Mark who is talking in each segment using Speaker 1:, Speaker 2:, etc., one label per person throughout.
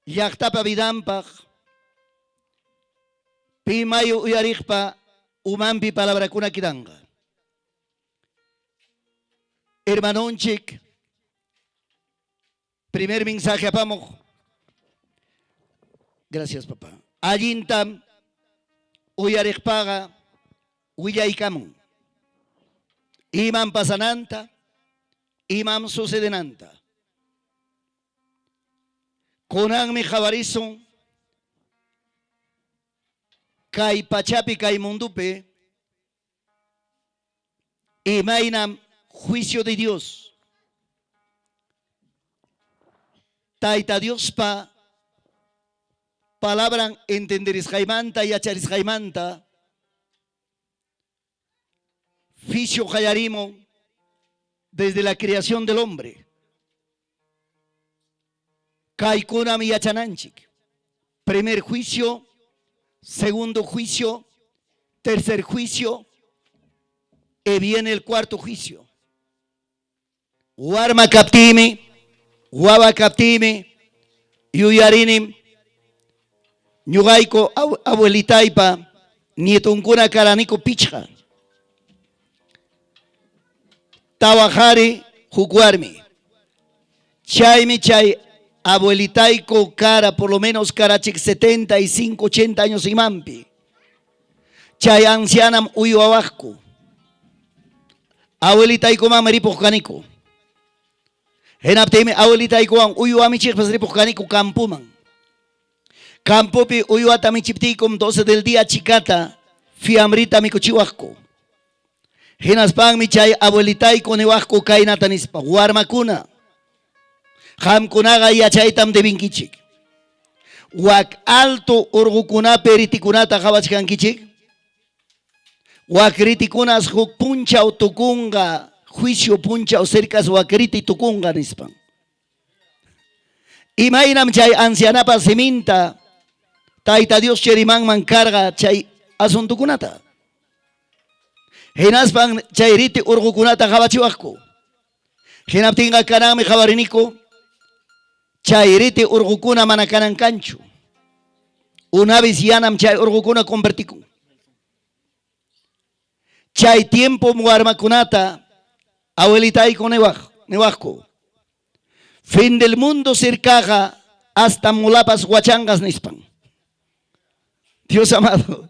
Speaker 1: Llaqtapa vidanpaq pi mayu uyariqpa umanpi palabrakuna kidanqa. Hermanonchik primer mensaje apamuq. Gracias, papá. Allintam uyariqpaqa willaykamun. Imam pasananta, imam sucedenanta. Kunanmi qhawarisun kay pachapi, kay mundopi imaynam juicio de Dios. Tayta Diospa palabran entenderisqaymanta, yacharisqaymanta fisio qallarimun desde la creación del hombre. Kaykunam yachananchik. Primer juicio, segundo juicio, tercer juicio, y viene el cuarto juicio. Warma kaptiymi, wawa kaptiymi, yuyarinim ñuqayku abuelitaypa nietonkuna karaniku pichqa. Tawa qhari, huk warmi. Chaymi chay abuelitayku kara por lo menos karachik 75, 80 años imanpi. Chay ancianam uywawaqku. Abuelitaykumanmi ripuq kaniku. Hinaptinmi abuelitaykuwan uywa michiqpas ripuq kaniku campoman. Campopi uywata michiptiykum 12 del día chikata fiambrita mikuchiwaqku. Hinaspanmi chay abuelitayku niwaqku kaynata nispa, warmakuna, qamkunaqa yachaytam debinkichik. Wak alto urqukunapi ritikunata qawachkankichik? Wak ritikunas huk punchaw tukunqa, juicio punchaw cercas wak riti tukunqa nispan. Imaynam chay ancianapa siminta Tayta Dios cherimanman karqa chay asuntokunata. Hinaspan chay riti urqukunata qawachiwaqku. Hinaptinqa kananmi qawariniku chay riti urqukuna mana kanan kanchu. Una vez yanam chay urqukuna convertikun. Chay tiempom warmakunata abuelitayku niwaq, niwaqku. Fin del mundo cercaqa hasta mulapas wachanqas nispan. Dios amado.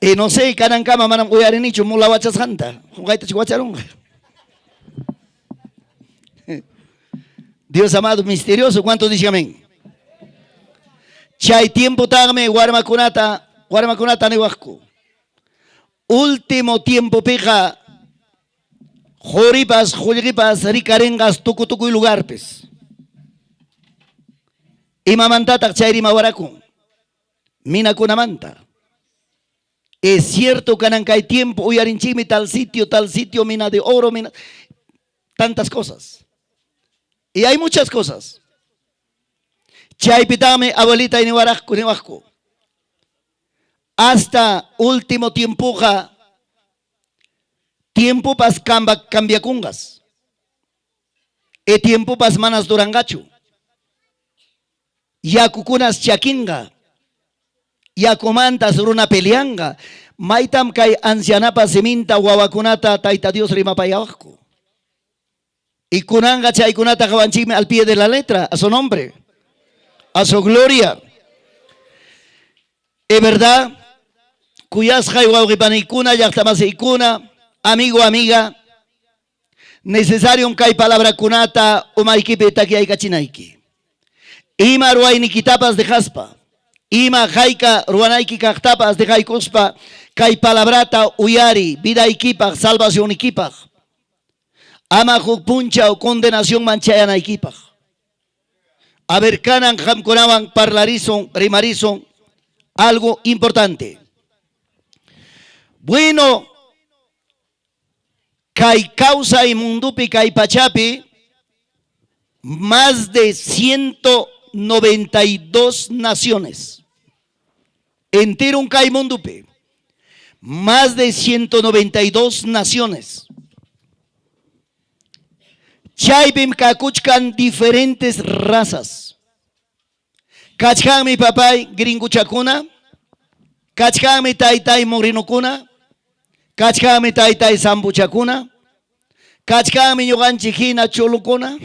Speaker 1: Y no sé, kanankama manam uyarinichu mula wachasqanta. Qunqaytachu wacharunqa. Dios amado, misterioso, ¿cuántos dicen amén? Chay tiempotaqmi warmakunata, warmakunata niwaqku. Último tiempopiqa quripas, qullqipas rikarinqas tuku tukuy lugarpis. Imamantataq chay rimawarakun? Minakunamanta. Es cierto kanan kay tiempo uyarinchikmi tal sitio, tal sitio, mina de oro, mina... Tantas cosas. Y hay muchas cosas. Chaypitaqmi abuelita niwaraqku, niwaqku. Hasta último tiempoqa tiempopas cambiakunqas. E tiempopas manas duranqachu. Yakukunas chakinqa. Yakumantas runa peleanqa. Maytam kay ancianapa siminta wawakunata Tayta Dios rimapayawaqku. Y kunanqa chaykunata qawanchikmi al pie de la letra, a su nombre, a su gloria. Es verdad, kuyasqay wawqipaniykuna, llaqtamasiykuna, amigo, amiga, necesariom kay palabrakunata umaykipi takyaykachinayki. Ima ruwaynikitapas dejaspa, ima hayka ruwanayki kaqtapas dejaykuspa, kay palabrata uyari vidaykipaq, salvacionnikipaq. Ama huk punchaw condenacionman chayanaykipaq. A ver, kanan qamkunawan parlarisun, rimarisun algo importante. Bueno, kay kawsay mundopi, kay pachapi, más de 192 naciones. Enteron kay mundopi, más de 192 naciones. Chaypim kakuchkan diferentes razas. Kachkanmi papay gringuchakuna, kachkanmi taytay morenokuna, kachkanmi taytay zambuchakuna, kachkanmi ñuqanchik hina cholokuna.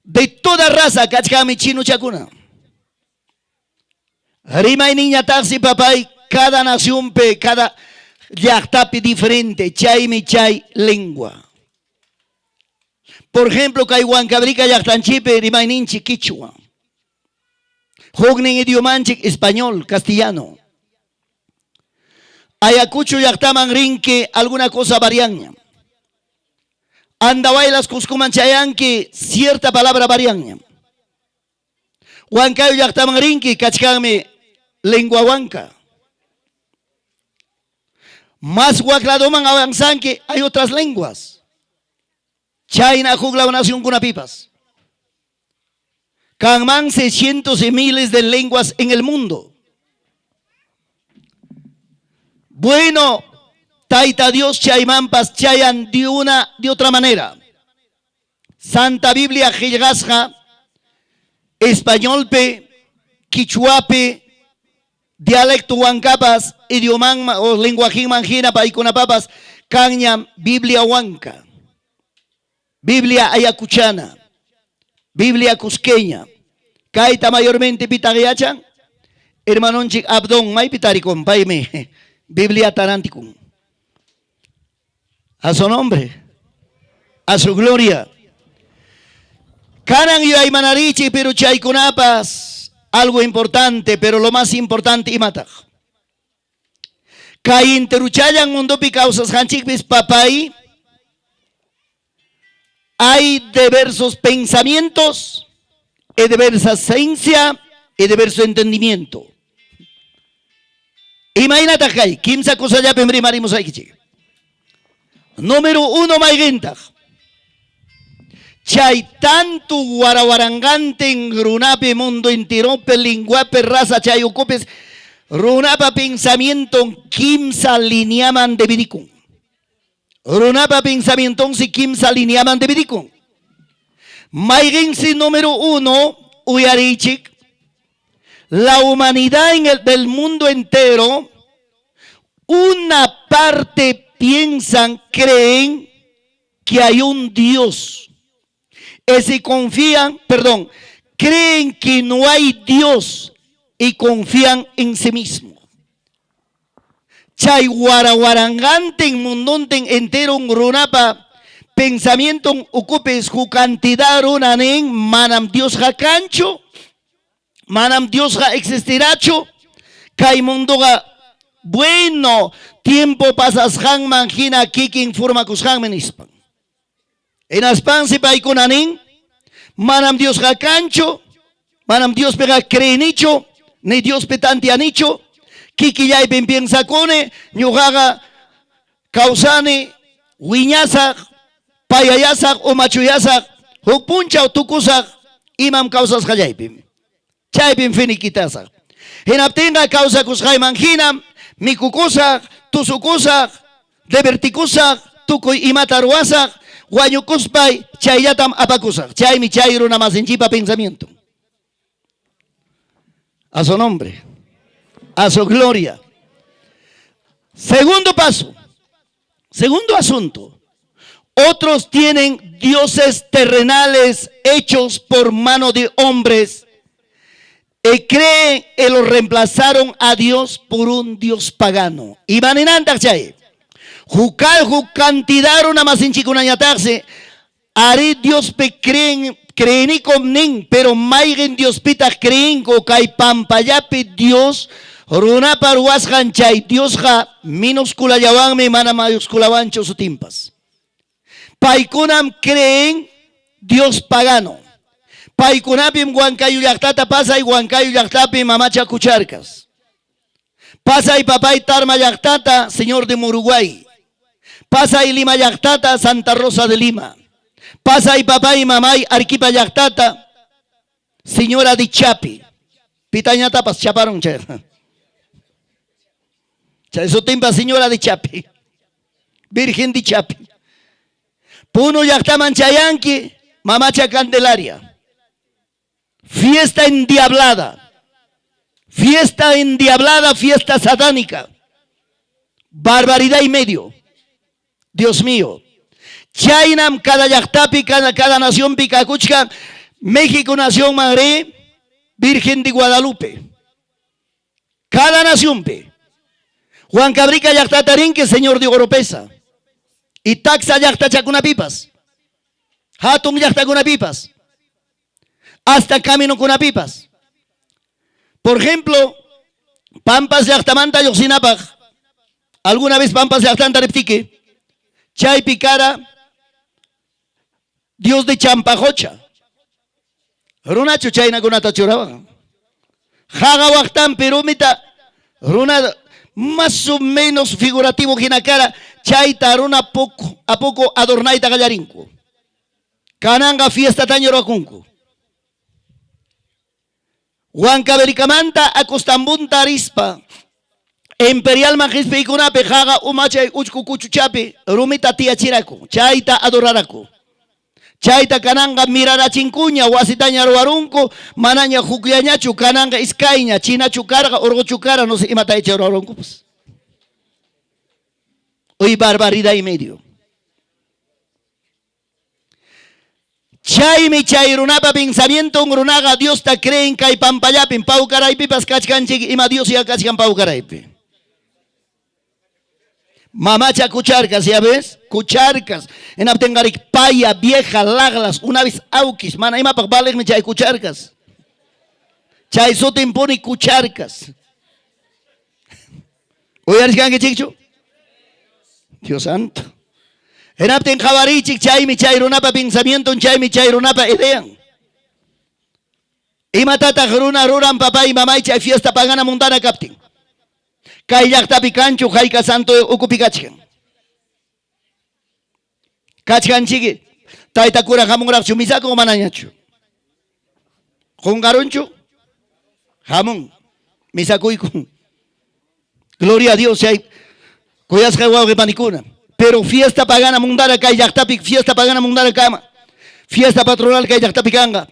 Speaker 1: De toda raza kachkanmi chinochakuna. Rimayninñataqsi papay cada nacionpi, cada llaqtapi diferente, chaymi chay lengua. Por ejemplo, kay Huancabrica llaqtanchikpi rimayninchik quichua. Huknin idiomanchik español, castellano. Ayacucho llaqtaman rinki alguna cosa varianña. Andahuaylas Cuscoman chayanki cierta palabra varianña. Huancayo llaqtaman rinki kachkanmi lengua huanca. Más wak ladoman avanzanki hay otras lenguas. Chayna huklaw nacionkunapipas. Kanmansi cientos y miles de lenguas en el mundo. Bueno, Tayta Dios chaymanpas chayan de una de otra manera. Santa Biblia qillqasqa españolpi, quichuapi, dialecto huancapas, idiomanman o lenguajinman hina paykunapapas kanñam Biblia huanca. Biblia ayacuchana, Biblia cusqueña. Kayta mayormente pitaq yachan? Hermanonchik Abdón, maypi tarikun? Paymi Biblia tarantikun. A su nombre, a su gloria. Kanan yuyaymanarichik, pero chaykunapas algo importante, pero lo más importante imataq? Kay enteruchallan mundopi kawsasqanchikpis papay, hay diversos pensamientos, hay diversa ciencia y diverso entendimiento. Imaynataq kay? Kimsa cosallapim rimarimusaykichik. Número uno mayqintaq? Chay tanto warawaranqantin runapi mundo enteropi linguapi raza chay ukupis runapa pensamienton kimsa lineaman dividikun. Runapa pensamientonsi kimsa lineaman dividikun. Mayqinsi número uno uyariychik la humanidad en el del mundo entero una parte piensan, creen que hay un Dios. Y si confían, perdón, creen que no hay Dios y confían en sí mismo. Chay warawaranqantin mundontin entero runapa pensamienton ukupis huk cantidad runa nin manam Diosqa kanchu, manam Diosqa existirachu, kay mundoqa bueno tiempo pasasqanman hina kikin formakusqanmi nispan. Hinaspansi paykuna nin, manam Diosqa kanchu, manam Diospiqa creenichu, ni Diospi tanteanichu, kikillaypim piensakuni, ñuqaqa kawsani, wiñasaq, payayasaq o machuyasaq, huk punchaw tukusaq imam kawsasqallaypim. Chaypim finiquitasaq. Hinaptinqa kawsakusqayman hinam mikukusaq, tusukusaq, divertikusaq, tukuy imata ruwasaq, wañukuspay chayllatam apakusaq. Chaymi chay runa masinchikpa pensamienton. A su nombre, a su gloria. Segundo paso, segundo asunto. Otros tienen dioses terrenales hechos por mano de hombres y creen que lo reemplazaron a Dios por un dios pagano. Imaninantaq chay? Hukal huk cantidad runa masinchikkunañataqsi arí Diospi creen creenikum nin, pero mayqin Diospitaq creenku kay pampallapi Dios runapa ruwasqan chay Diosqa minusculallawanmi mana mayusculawanchu sutinpas. Paykunam creen Dios pagano. Paykunapim Huancayo llaqtata pasay Huancayo llaqtapi mamacha Cucharcas. Pasay papay Tarma llaqtata, Señor de Muruguay. Pasay Lima llaqtata, Santa Rosa de Lima. Pasay papay mamay Arequipa llaqtata, Señora de Chapi. Pitañatapas chaparon chay. Chay sutinpa Señora de Chapi. Virgen de Chapi. Puno llaqtaman chayanki, mamacha Candelaria. Fiesta endiablada. Fiesta endiablada, fiesta satánica. Barbaridad y medio. Dios mío. Chaynam cada llaqtapi, cada, cada nacionpi kakuchkan. México nacionman ri, Virgen de Guadalupe. Cada nacionpi. Huancabrica llaqtata rinki, Señor de Oropesa. Y taksa llaqtachakunapipas. Hatun llaqtakunapipas. Hasta caminokunapipas. Por ejemplo, Pampas llaqtamanta lluqsinapaq. Alguna vez Pampas llaqtanta riptiki, chaypi kara Dios de Champajocha. Runachu chaynakunata churawan. Haqa waqtanpi rumita runa más o menos figurativo hina kara chayta runa poco a poco adornayta qallarinku. Kananqa fiestataña ruwakunku. Huancavelikamanta Acostambunta rispa Imperialman qispiykunapi qaqa umachay uchku kuchuchapi rumita tiyachiraku, chayta adoraraku. Chayta kananqa mirarachinkuña, wasitaña ruwarunku, manaña hukllañachu, kananqa iskayña, chinachu karqa, urquchu kara, no sé imata icha ruwarunkupas. Uy, barbaridad y medio. Chaymi chay runapa pensamienton runaqa Diosta creen kay pampallapim, pawkaraypipas kachkanchik, ima Dios ya kachkan pawkaraypi. Mamacha cucharcas, ya ves? Cucharcas. Hinaptinqarik paya, vieja, laglas, una vez awkis, mana imapaq valeqmi chay cucharcas. Chay sutinpuni cucharcas. Uyarishkankichikchu? Dios santo. Hinaptin qawariychik, chaymi chay runapa pensamienton, chaymi chay runapa idean. Imatataq runa ruran papay mamay chay fiesta pagana mundana kaptin? Kay llaqtapi kanchu hayka santo ukupi kachkan. Kachkanchik tayta cura hamunraqchu misakuq manañachu? Qunqarunchu? Hamun misakuykun. Gloria a Dios, chay kuyasqa wawqi panikuna. Pero fiesta pagana mundana kay llaqtapi, fiesta pagana mundana kama. Fiesta patronal kay llaqtapi kanqa.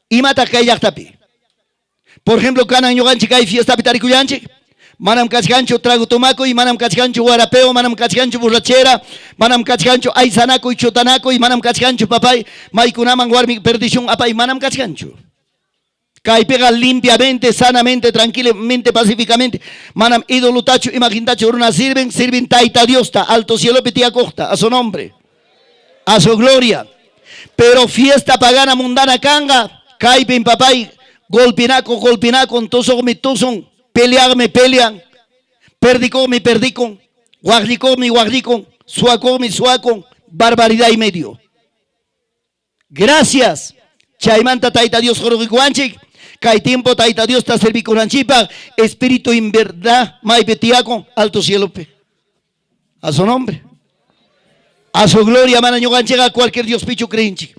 Speaker 1: Imataq kay llaqtapi? Por ejemplo, kanan ñuqanchik kay fiestapi tarikullanchik. Manam kachkanchu trago tomakuy, manam kachkanchu warapeo, manam kachkanchu borrachera, manam kachkanchu aysanakuy, chutanakuy, manam kachkanchu papay, maykunaman warmi perdición apay, manam kachkanchu. Kaypiqa limpiamente, sanamente, tranquilamente, pacíficamente, manam ídolotachu, imagintachu runa sirven, sirven Tayta Diosta, alto cielopi tiyakuqta, a su nombre, a su gloria. Pero fiesta pagana mundana kanqa, kaypin papay, golpinaku, golpinakun, tusuqmi tusun, peleaqmi pelean, perdikuqmi perdikun, waqllikuqmi waqllikun, suwakuqmi suwakun, barbaridad y medio. Gracias. Chaymanta Tayta Dios qurqikuwanchik, kay tiempo Tayta Diosta servikunanchikpaq, espíritu en verdad maypi tiyakun, alto cielopi. A su nombre. A su gloria, mana ñuqanchikqa cualquier Diospichu creenchik.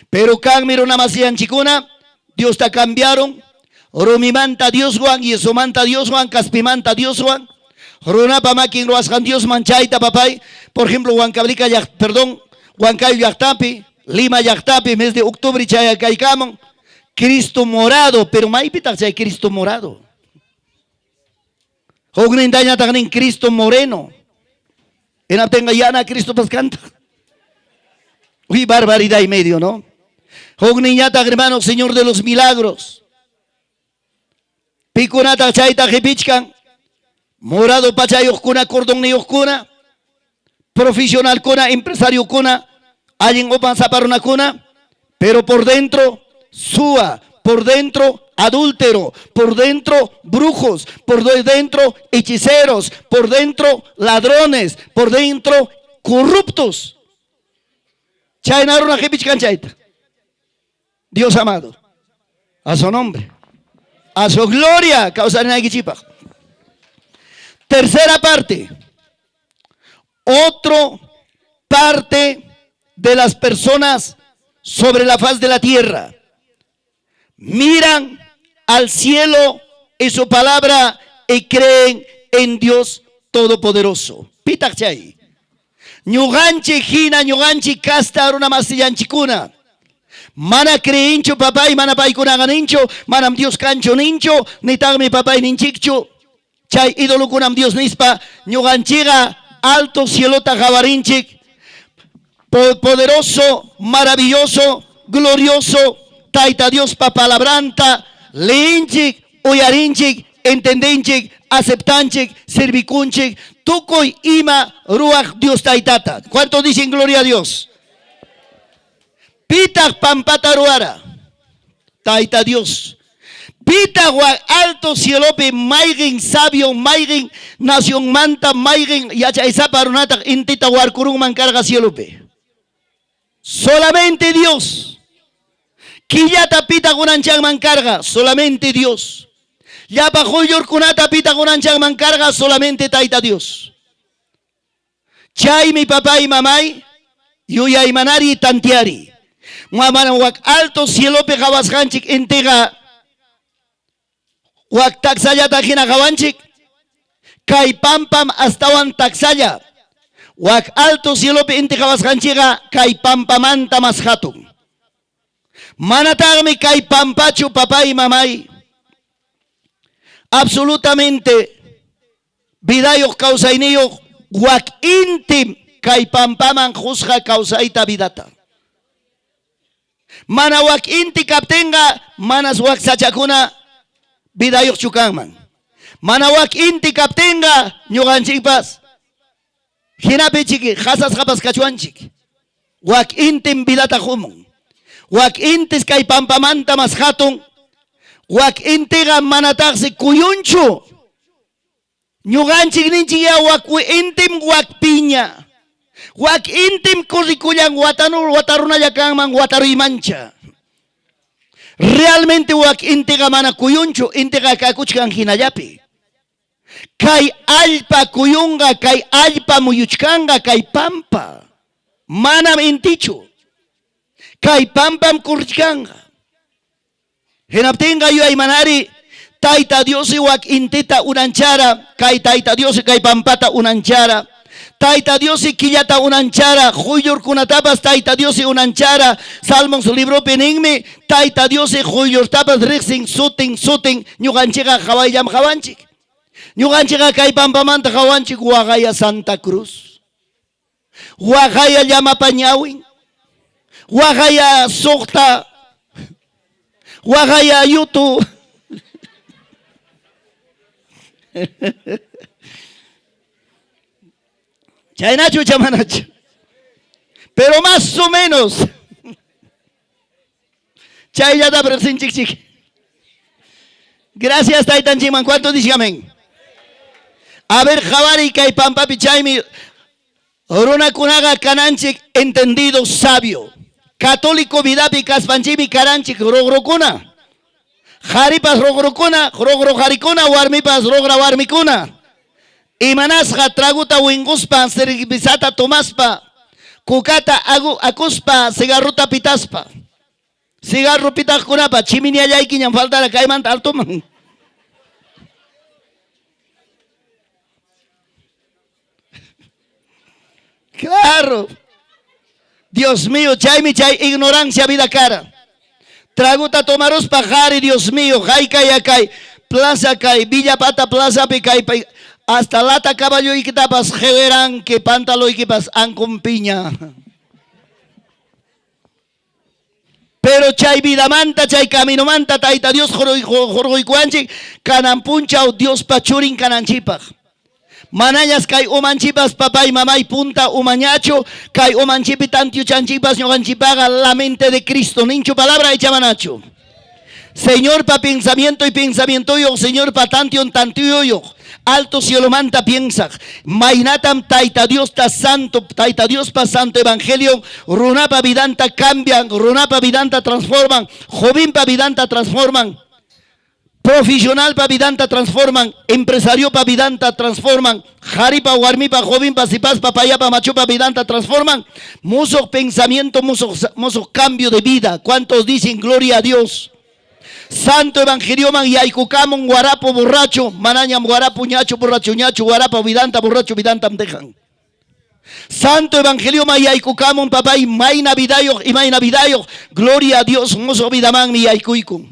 Speaker 1: Pero kanmi runa masillanchikuna, Diosta cambiaron, rumimanta Dioswan, yesomanta Dioswan, kaspimanta Dioswan, runapa makin ruwasqan Diosman chayta papay, por ejemplo, Huancavelica, perdón, Huancayo llaqtapi, Lima llaqtapi, mes de octubre chayakaykamun, Cristo morado, pero maypitaq chay Cristo morado. Huknintañataq nin Cristo moreno. Hinaptinqa yana Cristopas kantaq. Uy, barbaridad y medio, ¿no? Hukninñataq, hermano, Señor de los milagros. Pikunataq chayta qipichkan. Morado pachayuqkuna, cordonniyuqkuna, profesionalkuna, empresariokuna, allin upan sapa runakuna, pero por dentro suwa, por dentro adúltero, por dentro brujos, por dentro hechiceros, por dentro ladrones, por dentro corruptos. Chayna runa qipichkan chayta. Dios amado, a su nombre, a su gloria, kawsarinaykichikpaq. Tercera parte, otro parte de las personas sobre la faz de la tierra. Miran al cielo y su palabra y creen en Dios Todopoderoso. Pitaq chay. Ñuqanchik hina ñuqanchik kasta runa masillanchikuna. Mana creenchu papay, mana paykunaqa ninchu, manam Dios kanchu ninchu, nitaqmi papay ninchikchu. Chay idolokunam Dios nispa, ñuqanchikqa alto cielota qawarinchik, poderoso, maravilloso, glorioso Tayta Diospa palabranta leenchik, uyarinchik, entendenchik, aceptanchik, servikunchik, tukuy ima ruwaq Dios Taytata. ¿Cuántos dicen gloria a Dios? Pitaq pampata ruwara? Tayta Dios. Pitaq wak alto cielopi mayqin sabio, mayqin nacionmanta, mayqin yachaysapa runataq intita warkurunman karqa cielopi? Solamente Dios. Killata pitaq unanchanman karqa? Solamente Dios. Llapa quyllurkunata pitaq unanchanman karqa? Solamente Tayta Dios. Chaymi papay mamay yuyaymanari tanteari. Mana wak alto cielopi qawasqanchik intiqa wak taksallata hina qawanchik. Kay pampam astawan taksalla. Wak alto cielopi inti qawasqanchikqa kay pampamanta mas hatun. Manataqmi kay pampachu papay mamay. Absolutamente Vidayuq kawsayniyuq wak intim kay pampaman qusqa kawsayta vidata. Mana wak inti kaptinqa manas wak sachakuna vidayuqchu kanman. Mana wak inti kaptinqa ñuqanchikpas hinapi chiki qasasqapas kachwanchik. Wak intim vidata qumun. Wak intis kay pampamanta mas hatun. Wak intiqa manataqsi kuyunchu. Ñuqanchik ninchik ya wak intim wak piña. Wak intim kurrikullan watanu watarunalla kanman wataruymancha. Realmente wak intiqa mana kuyunchu, intiqa kakuchkan hinallapi. Kay allpa kuyunqa, kay allpa muyuchkanqa, kay pampa. Manam intichu. Kay pampam kurrichkanqa. Hinaptinqa yuyaymanari Tayta Diosi wak intita unanchara, kay Tayta Diosi kay pampata unanchara. Tayta Diosi killata unanchara, quyllurkunatapas Tayta Diosi unanchara. Salmos libropi ninmi, Tayta Diosi quyllurtapas riqsin sutin sutin, ñuqanchikqa qawayllam qawanchik. Ñuqanchikqa kay pampamanta qawanchik waqaya Santa Cruz. Waqaya llamapa ñawin. Waqaya suqta. Waqaya yutu. Chaynachu icha manachu? Pero más o menos. Chayllata riqsinchikchik. Gracias taytanchikman. ¿Cuánto dicen amén? A ver, qhawariy kay pampapi chaymi runakunaqa kananchik entendido, sabio. Católico vidapi kaspanchikmi karanchik ruqrukuna. Qharipas ruqrukuna, ruqru qharikuna, warmipas ruqra warmikuna. Imanasqa traguta winquspa, cervezata tomaspa, kukata akuspa, cigarrota pitaspa. Cigarro pitaqkunapa chiminiallaykiñam faltara kaymanta altoman. Claro. Dios mío, chaymi chay ignorancia vida kara. Traguta tomaruspa qari, Dios mío, haykay kay plaza kay Villapata plazapi kay hasta lata caballoykitapas qeweranki, pantaloykipas ankunpiña. Pero chay vidamanta, chay caminomanta Tayta Dios hurquykuwanchik kanan punchaw Diospa churin kananchikpaq. Manañas kay umanchikpas papay mamay punta umañachu, kay umanchikpi tantiuchanchikpas ñuqanchikpaqa la mente de Cristo ninchu palabra icha manachu. Señorpa pensamiento y pensamientoyuq, Señorpa tantion tantioyuq, alto cielomanta piensaq. Maynatam Tayta Diosta santo, Tayta Diospa santo evangelio runapa vidanta cambian, runapa vidanta transforman, jovenpa vidanta transforman, profesionalpa vidanta transforman, empresariopa vidanta transforman, qharipa, warmipa, jovenpa, sipaspa, payapa, machupa vidanta transforman. Musuq pensamiento, musuq cambio de vida. ¿Cuántos dicen gloria a Dios? Santo Evangelioman yaykukamun warapo borracho, manañam warapo ñachu, borracho ñachu, warapa vidanta, borracho vidantam dejan. Santo Evangelioman yaykukamun papay mayna vidayoq imayna vidayoq gloria a Dios mosoq vidamanmi yaykuykun.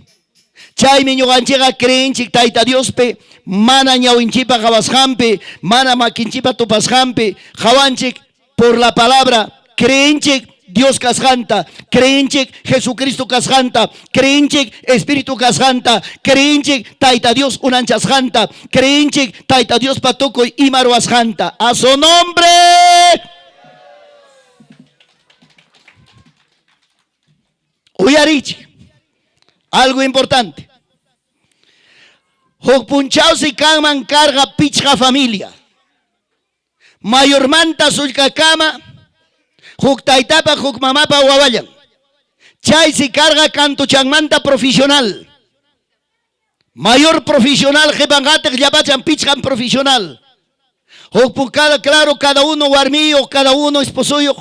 Speaker 1: Chaymi ñuqanchikqa creenchik Tayta Diospi mana ñawinchikpa qawasqanpi, mana makinchikpa tupasqanpi, qawanchik por la palabra, creenchik Dios kasqanta, creenchik Jesucristo kasqanta, creenchik Espíritu kasqanta, creenchik Tayta Dios unanchasqanta, creenchik Tayta Diospa tukuy ima ruwasqanta. A su nombre. Uyariychik. Algo importante. Huk punchawsi kanman karqa pichqa familia. Mayormanta sullkakama huk taytapa huk mamapa wawallan. Chaysi karqa kantuchanmanta profesional. Mayor profesional qhipan qatiq llapachan pichqan profesional. Huk cada, claro, cada uno warmiyuq, cada uno esposoyuq.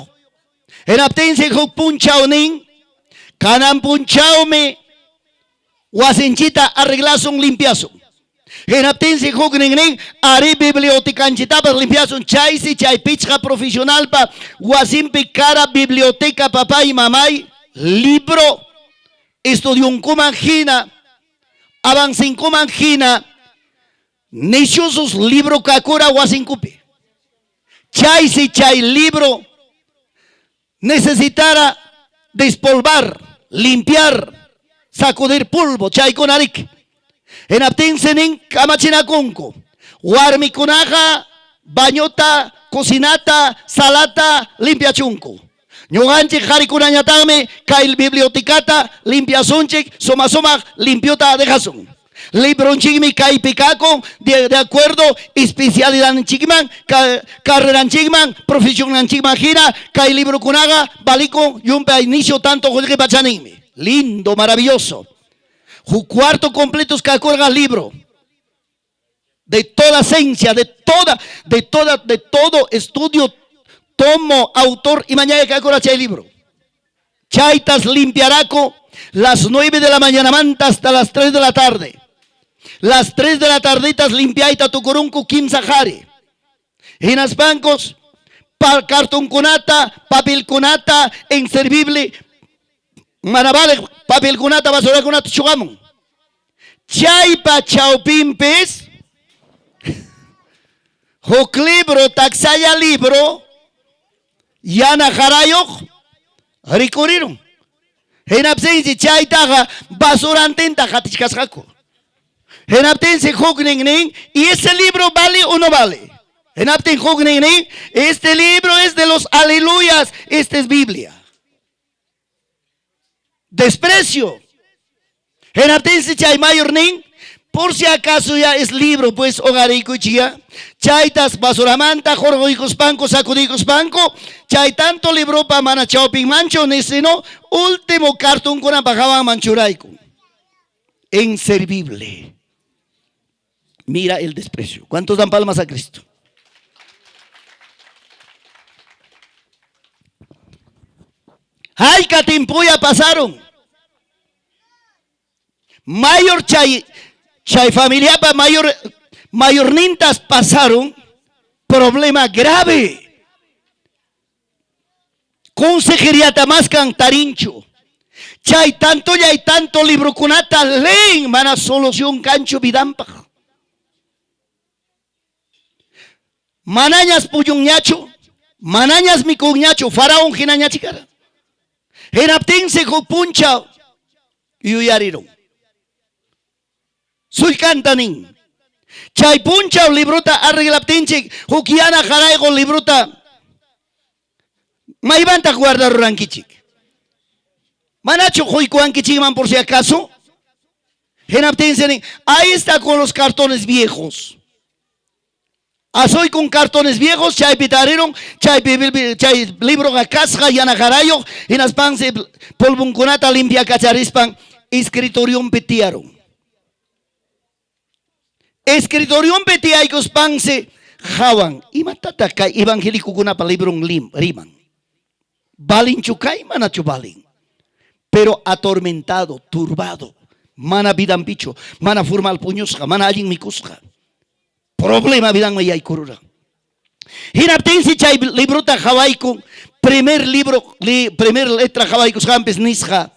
Speaker 1: Hinaptinsi huk punchaw nin, kanan punchawmi wasinchita arreglasun, limpiasun. Hinaptinsi huknin nin, arí bibliotecanchitapas limpiasun. Chaysi chay pichqa profesionalpa wasinpi kara biblioteca papay, mamay, libro estudionkuman hina, avancinkuman hina, nisyusus libro kakura wasinkupi. Chaysi chay libro necesitara despolvar, limpiar, sacudir polvo, chaykuna riki. Hinaptinsi nin kamachinakunku, warmikunaqa bañota, cocinata, salata limpiachunku. Ñuqanchik qarikunañataqmi kay bibliotecata limpiasunchik, suma sumaq limpiota dejasun. Libronchikmi kaypi kakun de, de acuerdo especialidadninchikman, carreranchikman, profesionanchikman hina kay librokunaqa valikun llumpay inicio tanto qullqipa chaninmi. Lindo, maravilloso. Huk cuarto completos kakurqa libro. De toda ciencia, de toda, de toda, de todo estudio, tomo, autor y mañana kakura chay libro. Chaytas limpiaraku las 9 de la mañana manta hasta las 3 de la tarde. Las 3 de la tarditas limpiayta tukurunku kimsa qhari. Hinaspankos cartonkunata, papelkunata, inservible, mana valeq papelkunata, basurakunata chuqamun. Chaypa chawpinpis huk libro, taksalla libro, yana qarayuq rikurirun. Hinaptinsi chaytaqa basurantinta qatichkasqaku. Hinaptinsi huknin nin, ¿y ese libro vale o no vale? Hinaptin huknin nin, este libro es de los aleluyas, esta es Biblia. Desprecio. Hinaptinsi chay mayor nin, por si acaso ya es libro, pues hoqariykuchik Chaytas basuramanta hurquykuspanku, sacudiykuspanku, chay tanto libropa mana chawpinmanchu, ni sino último cartonkunapa hawanman churaykun. Inservible. Mira el desprecio. ¿Cuántos dan palmas a Cristo? Hayka timpuya pasaron. Mayor chay, chay familiapa mayor, mayornintas pasaron problema grave. Consejeriata maskan tarinchu. Chay tantolla y tanto librokunata leen mana solución kanchu vidanpaq. Manañas puñunñachu, manañas mikunñachu, faraón hinañachi kara. Hinaptinsi huk punchaw yuyarirun. Sullkanta nin. Chay punchaw librota arreglaptinchik huk yana qarayqu librota maymantaq guardarurankichik. Manachu quykuwankichikman por si acaso? Hinaptinsi nin, ahí está con los cartones viejos. Asuy con cartones viejos, chaypi tarirun, chaypi chay libroqa kasqa yana qarayuq, hinaspansi polvonkunata limpiakacharispan escritorionpi tiyarun. Escritorionpi tiyaykuspansi hawan, imatataq kay evangélicokunapa libron riman? Valinchu kay, manachu valin? Pero atormentado, turbado, mana vidanpichu, mana formal puñusqa, mana allin mikusqa. Problema vidanman yaykurura. Hinaptinsi chay librota qawaykun, primer libro, primer letra qawaykusqanpis nisqa,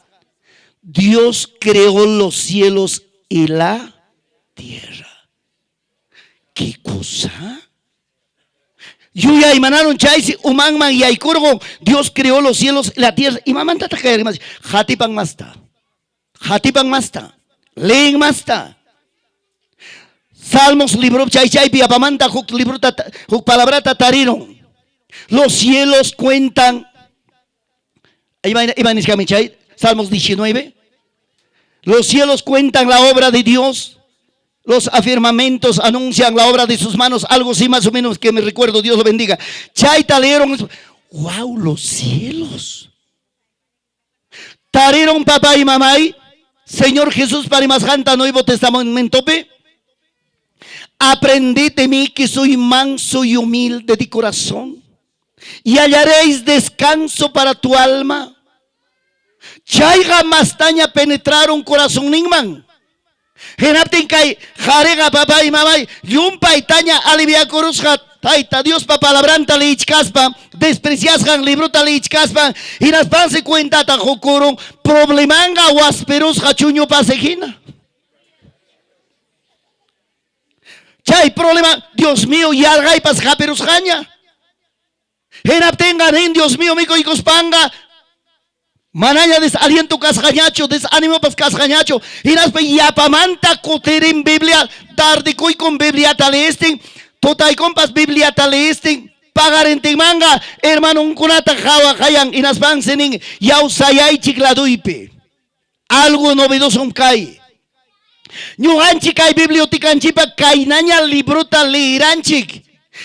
Speaker 1: Dios creó los cielos y la tierra. ¿Qué cosa? Yuyaymanarun chaysi umanman yaykurqun, Dios creó los cielos y la tierra. Imamantataq kay rimas? Qatipan masta. Qatipan masta. Leen masta. Salmos libro chay chaypi yapamanta huk librota huk palabrata tarirun. Los cielos cuentan. Ima ima nisqanmi chay? Salmos 19. Los cielos cuentan la obra de Dios. Los afirmamentos anuncian la obra de sus manos. Algo así más o menos que me recuerdo. Dios lo bendiga. Chayta leyeron. ¡Wow! Los cielos. Tariron papá y mamá. Señor Jesús rimasqanta Nuevo Testamentopi. Aprended de mí que soy manso y humilde de corazón. Y hallaréis descanso para tu alma. Chayqa mastaña penetraron corazonninman. Hinaptin kay qariqa papay mamay llumpaytaña aliviakurusqa Tayta Diospa palabranta leyichkaspa, despreciasqan librota leyichkaspa, hinaspansi cuentata qukurun problemanqa waspirusqa chuñu pase hina. Chay problema, Dios mío, yarqaypas hapirusqaña. Hinaptinqa nin, Dios mío, mikuykuspanqa manaña desaliento kasqañachu, desánimopas kasqañachu. Hinaspa yapamanta kutirin Biblia, tardekuykun Bibliata leestin, tutaykunpas Bibliata leestin, paqarintinmanqa hermanonkunata qhawa qayan, hinaspansi nin, yaw sayaychik laduypi. Algo novedoso kay. Ñuqanchik kay bibliotecanchikpa kaynaña librota leeranchik.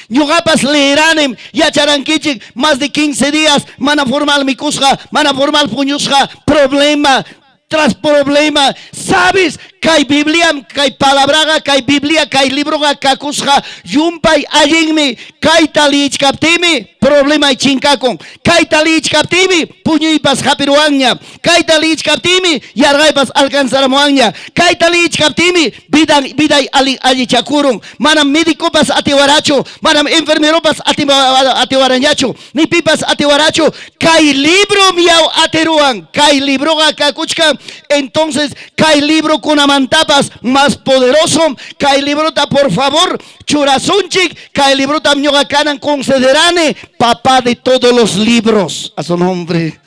Speaker 1: Ñuqapas leeranim, yacharankichik más de 15 días mana formal mikusqa, mana formal puñusqa, problema tras problema. ¿Sabes? Kay Bibliam, kay palabraqa, kay Biblia, kay libroqa kakusqa, llumpay allinmi, kayta liyichkaptiymi problemay chinkakun. Kayta liyichkaptiymi puñuypas hapiruwanña. Kayta liyichkaptiymi yarqaypas alcanzaramuwanña. Kayta liyichkaptiymi vida, viday allichakurun. Manam médicopas atiwarachu, manam enfermeropas atiwarañachu, ni pipas atiwarachu. Kay librom yaw atiruwan. Kay libroqa kakuchkan. Entonces, kay librokunamantapas más poderoso. Kay librota, por favor, churasunchik. Kay librota ñuqa kanan considerane papá de todos los libros. A su nombre.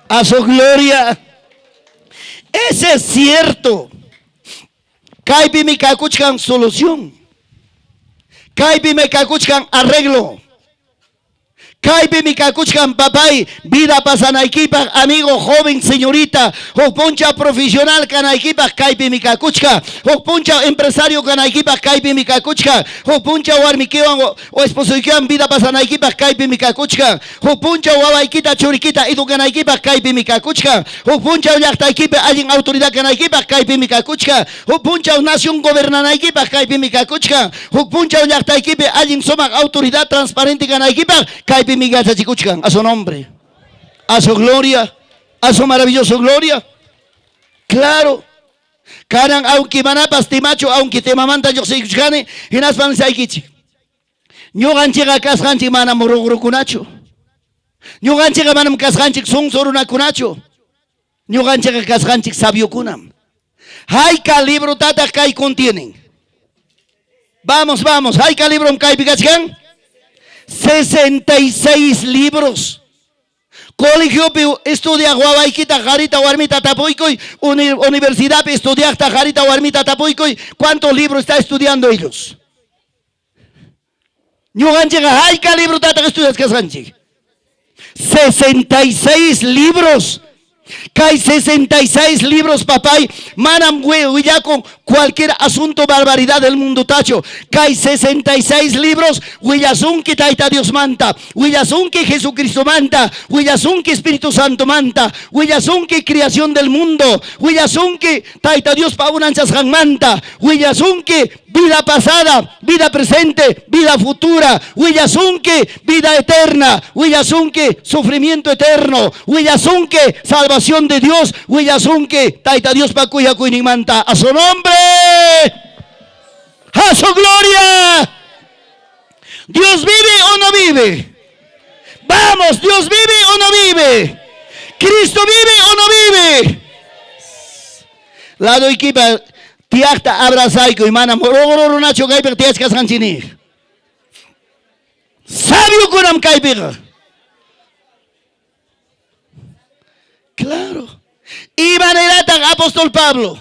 Speaker 1: A su gloria. Ese es cierto. Kaypimi kakuchkan solución. Kaypimi kakuchkan arreglo. Kaypimi kakuchkan papay, vida pasanaykipaq, amigo, joven, señorita, huk punchaw profesional kanaykipaq, kaypimi kakuchkan, huk punchaw empresario kanaykipaq, kaypimi kakuchkan, huk punchaw warmikiwan o esposoykiwan vida pasanaykipaq, kaypimi kakuchkan, huk punchaw wawaykita, churikita educanaykipaq, kaypimi kakuchkan, huk punchaw llaqtaykipi allin autoridad kanaykipaq, kaypimi kakuchkan, huk punchaw nación gobernanaykipaq, kaypimi kakuchkan, huk punchaw llaqtaykipi allin sumaq autoridad transparente kanaykipaq, kaypimi yachachikuchkan. A su nombre, a su gloria, a su maravilloso gloria. Claro. Kanan aunque manapas temachu, aunque temamanta lluqsiykuchkani, hinaspan nisaykichik. Ñuqanchikqa kasqanchik manam ruqrukunachu. Ñuqanchikqa manam kasqanchik sonso runakunachu. Ñuqanchikqa kasqanchik sabiokunam. Hayka librotataq kay contienen? Vamos, vamos. Hayka librom kaypi kachkan? 66 libros. Colegiopi estudiaq wawaykita qarita warmita tapuykuy, universidadpi estudiaqta qarita warmita tapuykuy, ¿cuántos libros está estudiando ellos? Ñuqanchikqa hayka librotataq estudiachkasqanchik? 66 libros. Kay 66 libros, papay, manam willakun cualquier asunto barbaridad del mundo tacho. Kay 66 libros willasunki Tayta Dios manta, willasunki Jesucristo manta, willasunki Espíritu Santo manta, willasunki creación del mundo, willasunki Tayta Dios pa unanchasqan manta, willasunki vida pasada, vida presente, vida futura, willasunki vida eterna, willasunki sufrimiento eterno, willasunki salvación de Dios, willasunki Tayta Dios pa kuyakuyninmanta. A su nombre, a su gloria. Dios vive o no vive? Vamos, Dios vive o no vive? Cristo vive o no vive? Ladoykipa tiyaqta abrazaykuy, manam ruru runachu kaypiqa tiyachkasqanchik niq. Sabiokunam kaypiqa. Claro. Imanirataq apóstol Pablo?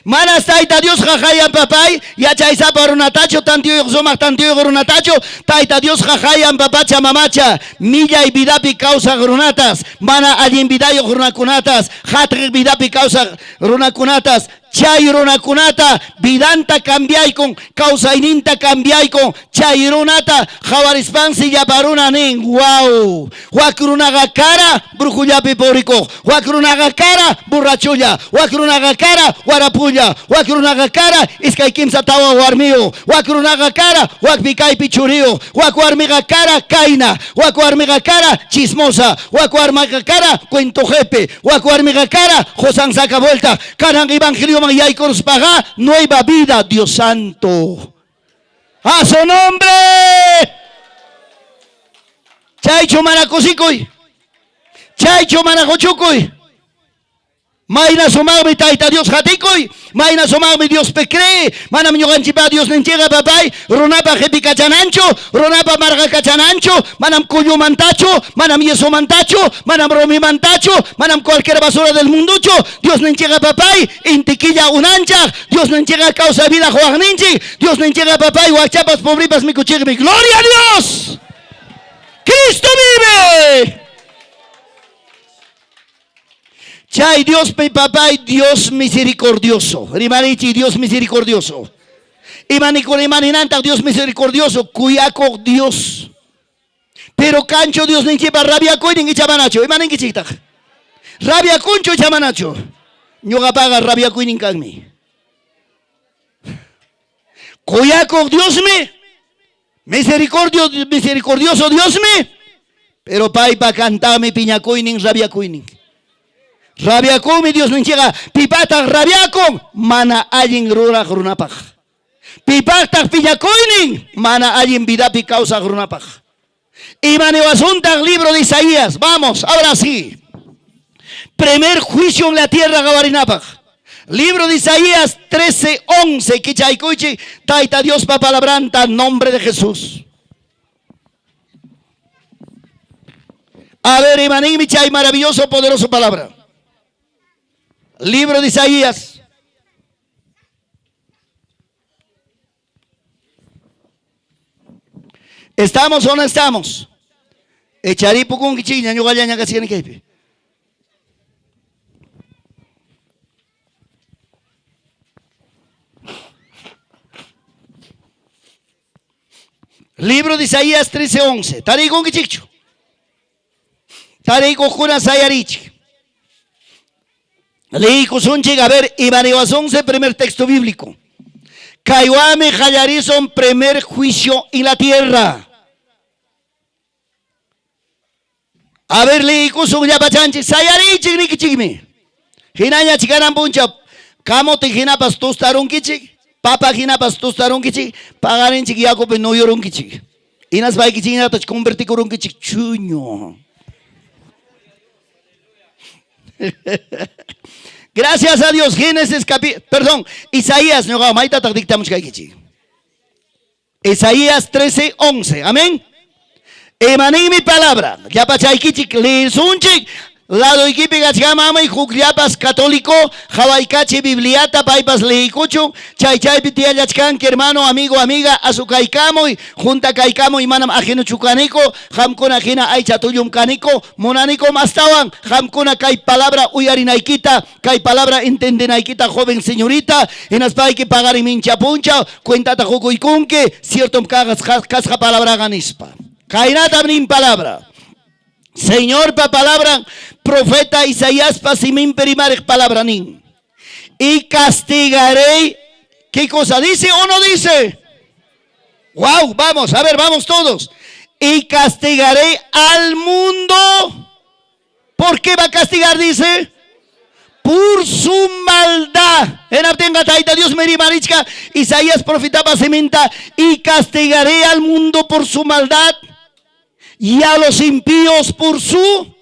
Speaker 1: Manas Tayta Diosqa hayan papay, yachaysapa runatachu, tantiyuq sumaq tantiyuq runatachu, Tayta Diosqa hayan papacha mamacha, millay vidapi kawsaq runatas, mana allin vidayuq runakunatas, hatqiq vidapi kawsaq runakunatas, chay runakunata vidanta cambiaykun, kawsayninta cambiaykun, chay runata qawarispansi llapa runa nin, wow, wak runaqa kara brujullapi purikuq, wak runaqa kara borrachulla, wak runaqa kara warapulla, wak runaqa kara iskay kimsa tawa warmiyuq, wak runaqa kara wakpi kaypi churiyuq, wak warmiqa kara kayna, wak warmiqa kara chismosa, wak warmiqa kara cuento jepe, wak warmiqa kara qosan saca vuelta. Kanan evangelioman yaykuruspaqa nueva vida, Dios santo. A su nombre. Chaychu mana kusikuy. Chaychu mana quchukuy. Mayna sumaqmi Tayta Dios qatikuy, mayna sumaqmi Diospi cree, manam ñuqanchikpa Diosninchikqa papay runapa qipikachananchu, runapa marqakachananchu, manam kullumantachu, manam yesomantachu, manam rumimantachu, manam cualquier basura del mundochu, Diosninchikqa papay inti killa unanchaq, Diosninchikqa kawsay vida quwaqninchik, Diosninchikqa papay wakchapas pobripas mikuchiqmi. Gloria a Dios! Cristo vive! Chay Diosmi papay, Dios misericordioso. Rimarichi, Dios misericordioso. Ima imaninantaq Dios misericordioso? Kuyakuq Dios. Pero kanchu Diosninchikpa rabiakuynin icha manachu? Imaninkichiktaq? Rabiakunchu icha manachu? Ñuqapaqa rabiakuynin kanmi. Kuyakuq Diosmi, misericordio, misericordioso Diosmi, pero paypa kantaqmi piñakuynin, rabiakuynin. Rabiakunmi Diosninchikqa, pipataq rabiakun? Mana allin ruraq runapaq. Pipaqtaq piñakuynin? Mana allin vidapi kawsaq runapaq. Imaniwasuntaq libro de Isaías? Vamos, ahora sí. Primer juicio en la tierra qawarinapaq. Libro de Isaías 13, 11. Kichaykuychik Tayta Diospa palabranta, nombre de Jesús. A ver, imaninmi chay maravilloso, poderoso palabra. Libro de Isaías. ¿Estamos o no estamos? Echaripukunkichikña ñuqallaña kachkani kaypi. Libro de Isaías 13:11. Tariykunkichikchu? Tariykuqkuna sayarichik. Liykusunchik, a ver, imaniwasunse primer texto bíblico. Kaywanmi qallarisun primer juicio en la tierra. A ver, liykusun llapachanchik, sayarichik nikichikmi. Hinaña chikanan punchaw, kamote hinapas tostarunkichik, papa hinapas tostarunkichik, paqarinchik yakupi nuyurunkichik. Hinaspaykichikñatach convertikurunkichik chuño. Gracias a Dios, Génesis capi, perdón, Isaías, ñuqa maytataq dictamuchkaykichik. Isaías 13, 11. Amén. Imaninmi palabra. Llapachaykichik liisunchik. Ladoykipi kachkamamay huk llapas católico hawaykachi Bibliata paypas liykuchun. Chay chaypi tiyallachkanki hermano, amigo, amiga, asukaykamuy, juntakaykamuy, manam ajenuchu kaniko, qamkuna hina aycha tullum kaniko, munanikum astawan qamkuna kay palabra uyarinaykita, kay palabra entendinaykita, joven señorita, hinaspayki paqarin mincha punchaw, cuentata qukuykunki, ciertom kasqa palabraqa nispa. Kaynatam nin palabra. Señorpa palabra, profeta Isaíaspa siminpi rimariq palabra nin. Y castigaré, ¿qué cosa dice o no dice? Wow, vamos, a ver, vamos todos. Y castigaré al mundo. ¿Por qué va a castigar? Dice. Por su maldad. Hinaptinqa Tayta Diosmi rimarichka Isaías profetapa siminta, y castigaré al mundo por su maldad y a los impíos por su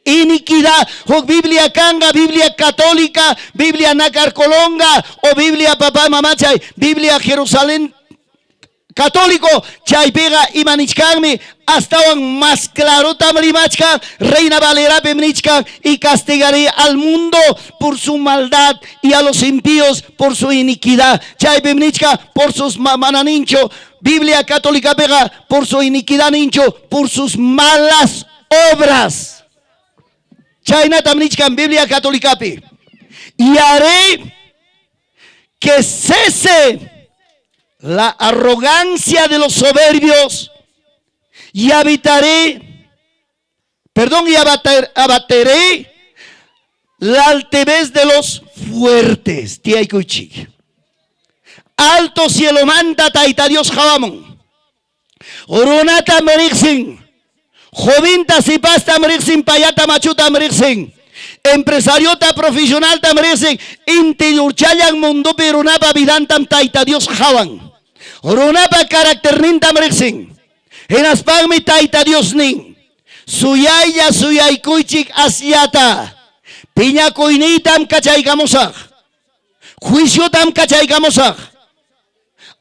Speaker 1: iniquidad. Huk Biblia kanqa, Biblia católica, Biblia Nacarcolonga o Biblia papá mamachay, Biblia Jerusalén católico, chaypiqa ima nichkanmi, astawan más clarotam rimachkan, Reina Valerapim nichkan, y castigaré al mundo por su maldad y a los impíos por su iniquidad. Chaypim nichkan por sus mana ninchu, Biblia católica piqa por su iniquidad ninchu, por sus malas obras. Chaynatam nichkan Biblia católicapi. Y haré que cese la arrogancia de los soberbios y habitaré, perdón, y abateré la altivez de los fuertes. Tiaikuchi. Alto cielomanta Tayta Dios qawamun. Runatam riqsin. Jovinta sipastam riqsin, payata machutam riqsin. Empresariota profesionaltam riqsin. Inti urchallan mundopi runapa vidantam Tayta Dios qawan. Runapa karakternintam riqsin. Hinaspanmi Tayta Dios nin. Suyaylla suyaykuychik asllata. Piñakuyniytam kachaykamusaq. Juiciotam kachaykamusaq.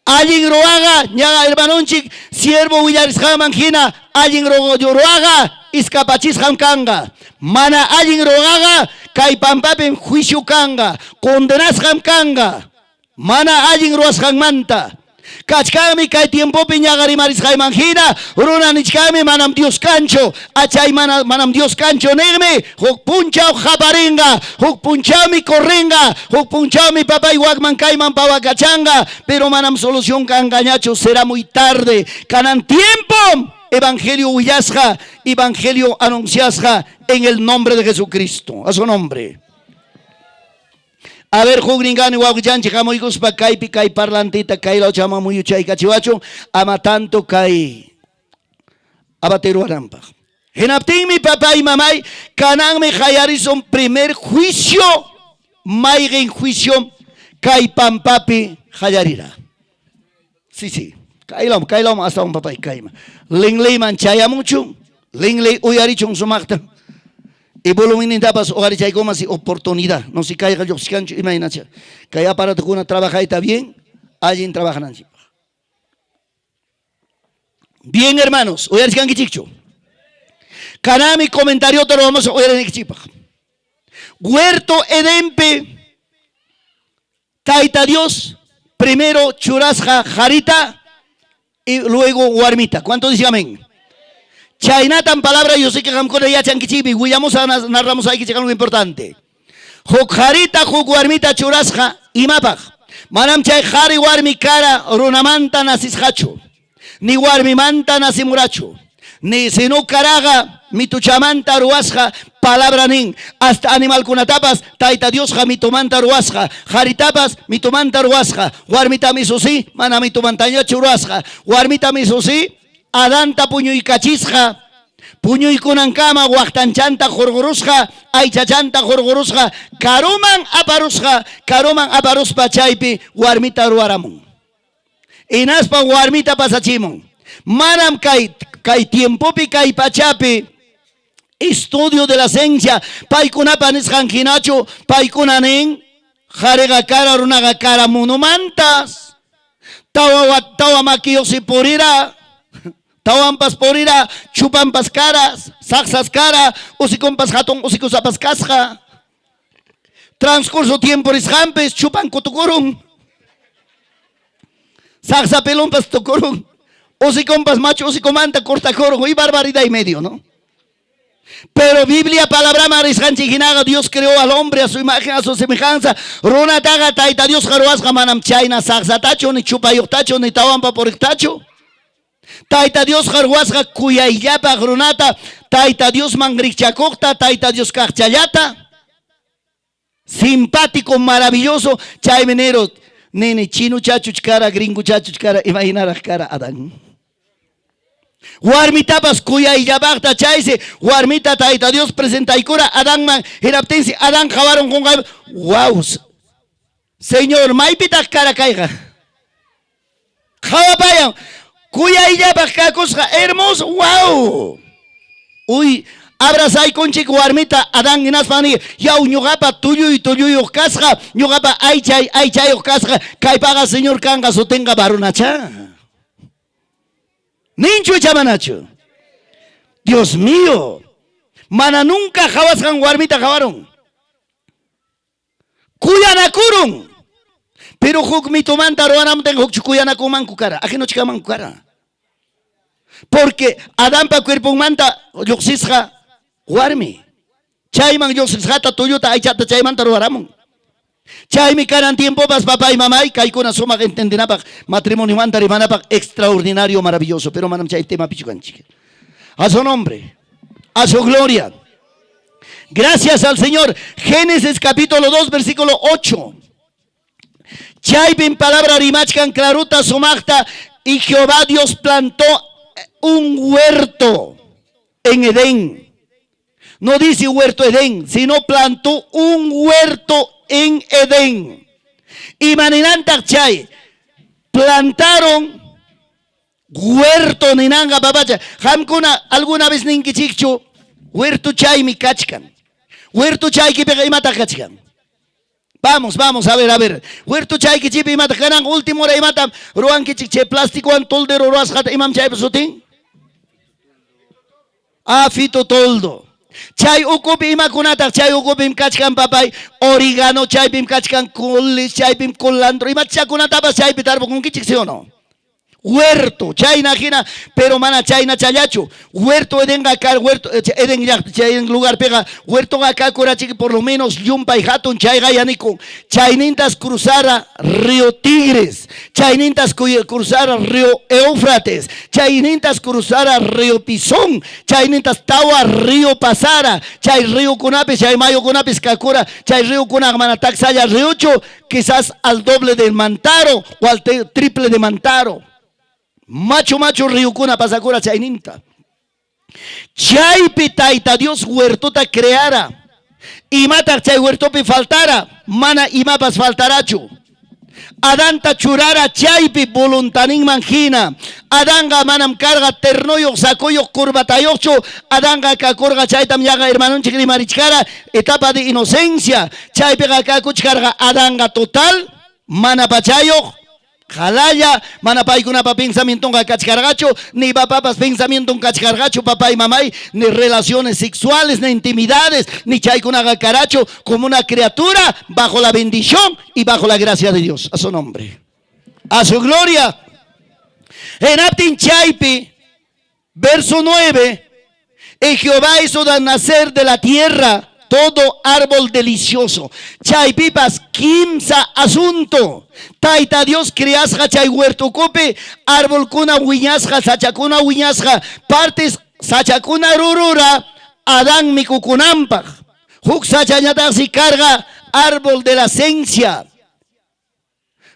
Speaker 1: Allin ruwaqa ñaqa hermanonchik siervo willarisqanman hina allin ruwaqa iskapachisqam kanqa. Mana allin ruwaqa kay pampapim juicio kanqa, condenasqam kanqa. Mana allin ruwasqanmanta. Kachkanmi kay tiempopi ñaqa rimarisqayman hina, runa nichkanmi manam Dios kanchu, achay mana, manam Dios kanchu niqmi, huk punchaw qaparinqa, huk punchawmi corrinqa, huk punchawmi papay wakman kayman pawakachanqa, pero manam solución kanqañachu, será muy tarde. Kanan tiempo evangelio willasqa, evangelio anunciasqa en el nombre de Jesucristo. A su nombre. A ver, huknin wawqichanchik hamuykuspa kaypi kay parlantita kay lawchaman muyuchaykachiwachun ama tanto kay abatiruwananpaq. Hinaptinmi papay mamay kananmi qayarisun primer juicio, mayqin juicio kay pampapi qallarira. Sí. Kaylaw, kaylaw astawan papay kayman. Linliyman chayamuchun, linliy uyarichun sumaqta. Y volumennintapas uqarichaykuman si oportunidad. No si kayqa lluqsiskanchu imaynacha. Kay aparatokuna trabajayta bien, allin trabajananchikpaq. Bien, hermanos, uyarichkankichikchu. Kanami comentariota lo vamos a uyarinkichikpaq. Huerto Edenpi Tayta Dios primero churasqa qarita y luego warmita. ¿Cuánto dice amén? Chaynatam palabra yo sé que qamkuna yachankichikmi, willamos narramos aykichik algo importante. Huk qarita, huk warmita churasqa imapaq. Manam chay qari warmi kara runamanta nasisqachu, ni warmimanta nasimurachu, ni sino karaqa mituchamanta ruwasqa palabra nin, hasta animalkunatapas Tayta Diosqa mitumanta ruwasqa, qaritapas mitumanta ruwasqa, warmitam isusi mana mitumantañachu ruwasqa, warmitam isusi Adanta puñuykachisqa, puñuykunankama waqtanchanta hurqurusqa, aychachanta hurqurusqa, karuman aparusqa, karuman aparuspa chaypi warmita ruwaramun. Hinaspa warmita pasachimun. Manam kay kay tiempopi kay pachapi estudio de la ciencia paykunapa nisqan hinachu paykuna nin qariqa kara runaqa kara munumantas tawa tawa makiyuqsi purira tawanpas purira chupanpas karas saqsas kara usikunpas hatun usikusapas kasqa transcurso tiempo risqanpis chupan kutukurun saqsa pelonpas tukurun usikunpas machu usikumanta cortakurun y barbaridad y medio, ¿no? Pero Biblia palabraman risqanchik hinaqa Dios creó al hombre a su imagen, a su semejanza. Runataqa Tayta Dios ruwasqa manam chayna saqsatachu, ni chupayuqtachu, ni tawanpa puriqtachu. Tayta Dios ruwasqa kuyayllapaq runata, Tayta Diosman rikchakuqta, Tayta Dios kaqchallata. Simpático, maravilloso. Chaymi nero, nini chino chachuch kara, gringo chachuch kara, imaginaraq kara Adán. Warmitapas kuyayllapaqta chaysi warmita Tayta Dios presentaykura Adanman hinaptinsi Adán qawarun qunqay wow Señor maypitaq kara kayqa qawapayan kuyayllapaq kakusqa hermoso wow uy abrazaykunchik warmita Adán hinaspa ni yaw ñuqapa tulluy tulluyuq kasqa ñuqapa aychay aychayuq kasqa kaypaqa Señor kanqa sutinqa varonacha Ninchu icha manachu? Dios mío, mana nunca qawasqan warmita qawarun. Kuyanakurun. Pero huk mitumanta ruwanamtin hukchu kuyanakunmanku kara, ajenochu kanmanku kara. Porque Adanpa cuerponmanta lluqsisqa warmi. Chayman lluqsisqata tulluta aychata chaymanta ruwaramun. Chaymi kanan tiempopas papay mamay kaykuna sumaq entendinapaq matrimoniomanta rimanapaq extraordinario maravilloso, pero manam chay temapichu kanchik. A su nombre, a su gloria. Gracias al Señor. Génesis capítulo 2, versículo 8. Chaypim palabra rimachkan clarota sumaqta y Jehová Dios plantó un huerto en Edén. No dice huerto Edén, sino plantó un huerto en Edén. Imaninantaq chay? Plantaron huerto ninanga papacha. Qamkuna alguna vez ninkichikchu huerto chaymi kachkan. Huerto chaykipiqa imataq kachkan? Vamos, vamos, a ver, a ver. Huerto chaykichikpi imataq kanan último hora imatam ruwankichik chay plásticowan toldero ruwasqata imam chaypa sutin? Ah, fitotoldo. Chay ukupi imakunataq chay ukupim kachkan papay origano chaypim kachkan coles chaypim culantro imachakunatapas chaypi tarpukunkichik sí o no? Huerto, chayna hina, pero mana chaynachallachu. Huerto Edenqa kar huerto Eden llaqta chay lugarpiqa huertoqa kakurachiki por lo menos llumpay hatun chayqa yanikun. Chaynintas cruzara río Tigres, chaynintas cruzara río Éufrates, chaynintas cruzara río Pisón, chaynintas tawa río pasara, chay ríokunapis, chay mayukunapis kakura, chay ríokunaqa mana taksalla ríochu, quizás al doble del Mantaro o al triple de Mantaro. Machu machu ríokuna pasakura chayninta. Chaypi Tayta Dios huertota creara. Imataq chay huertopi faltara, mana imapas faltarachu. Adanta churara chaypi voluntaninman hina. Adanqa manam karqa ternoyuq, sacoyuq, curbatayuqchu. Adanqa kakurqa chaytam yaqa hermanonchik rimarichkara etapa de inocencia. Chaypiqa kakuchkarqa Adanqa total mana pachayuq, qalalla, mana paykunapa pensamientonqa kachkarqachu, ni papapas pensamienton kachkarqachu, papay mamay, ni relaciones sexuales, ni intimidades, ni chaykunaqa karachu, como una criatura bajo la bendición y bajo la gracia de Dios. A su nombre. A su gloria. Hinaptin chaypi, verso 9, y Jehová hizo de nacer de la tierra todo árbol delicioso. Chaypipas kimsa asunto. Tayta Dios creasqa chay huertukupi arbolkuna wiñasqa, sachakuna wiñasqa, partes sachakuna rurura Adán mikukunanpaq. Huk sachañataqsi karqa árbol de la ciencia.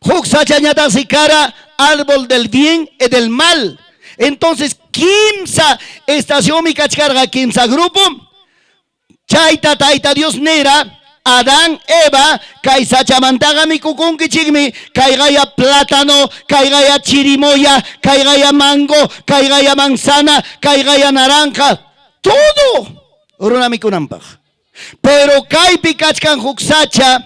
Speaker 1: Huk sachañataqsi kara árbol del bien y del mal. Entonces, kimsa estacionmi kachkarqa kimsa grupo. Chayta Tayta Dios nira, Adán, Eva, kay sachamantaqa mikukunkichikmi, kayqaya plátano, kayqaya chirimoya, kayqaya mango, kayqaya manzana, kayqaya naranja, todo runa mikunanpaq. Pero kaypi kachkan huk sacha,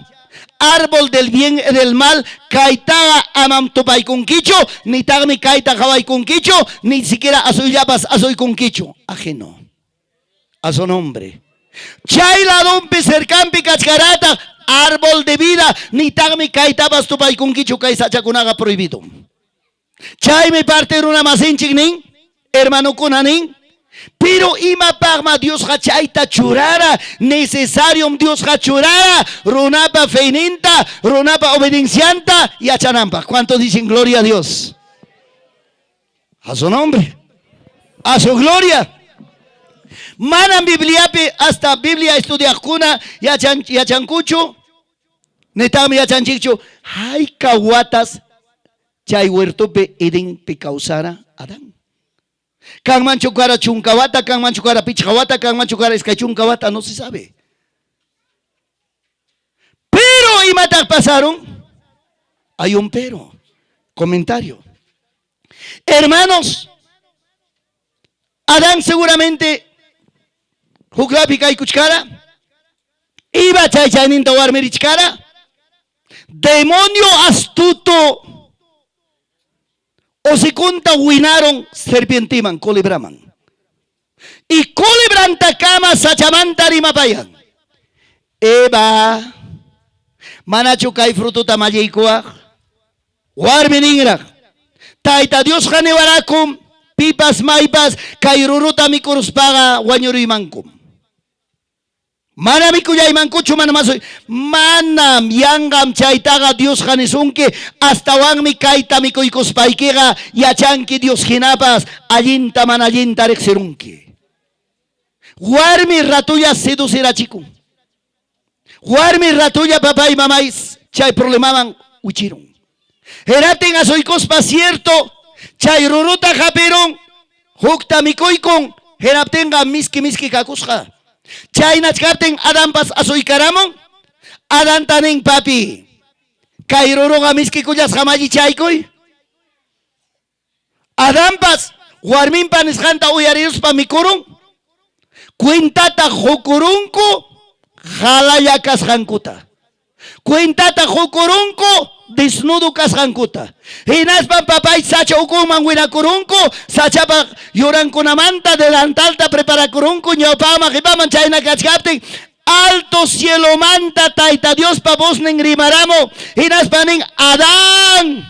Speaker 1: árbol del bien y del mal, kaytaqa amam tupaykunkichu, nitaqmi kayta qawaykunkichu, ni siquiera asuyllapas asuykunkichu. Ajeno. A su nombre. Chay ladonpi cercanpi kachkarataq árbol de vida, nitaqmi kaytapas tupaykunkichu, kay sachakunaqa prohibido. Chaymi parte runa masinchik nin, hermanokuna nin, pero imapaqma Diosqa chayta churara, necesariom Diosqa churara runapa feyninta, runapa obediencianta yachananpaq. ¿Cuántos dicen gloria a Dios? A su nombre, a su gloria. Manam Bibliapi hasta Biblia estudiaqkuna yachan, yachankuchu, nitaqmi yachanchikchu hayka watas chay huertopi Edenpi kawsara Adán. Kanmanchu kara chunka wata, kanmanchu kara pichqa wata, kanmanchu kara 20 wata, no se sabe. Pero imataq pasaron? Hay un pero. Comentario. Hermanos, Adán seguramente huklapi kaykuchkara, iba chay chayninta warmirichkara, demonio astuto hocikunta winaron serpientiman, culebraman. Y culebrantakama sachamanta rimapayan. Eva, manachu kay frutota malliykuwaq? Warmi ninraq, Tayta Diosqa niwarakum, pipas maypas kay ruruta mikuruspaqa wañuruymankum. Mana mikullaymankuchu, mana masuy. Manam, yanqam chaytaqa Diosqa nisunki, astawanmi kayta mikuykuspaykiqa yachanki Dios hinapas allinta mana allinta riqsirunki. Warmi ratulla seducirachikun. Warmi ratulla papay mamay chay problemaman wichirun. Hinaptin asuykuspa cierto chay ruruta hapirun, hukta mikuykun, hinaptinqa miski miski kakusqa. Chaynachkaptin Adanpas asuykaramun, Adanta nin, papi, kay ruruqa miskikullasqa mallichaykuy. Adanpas warminpa nisqanta uyariruspa mikurun, cuentata qukurunku qalalla kasqankuta. Cuentata qukurunku desnudo kasqankuta. Hinaspam papay sacha ukunman winakurunku, sachapa yurankunamanta delantalta preparakurunku ñawpaman qipaman chayna kachkaptin alto cielomanta Tayta Diospa voznin rimaramu, hinaspa nin, Adán,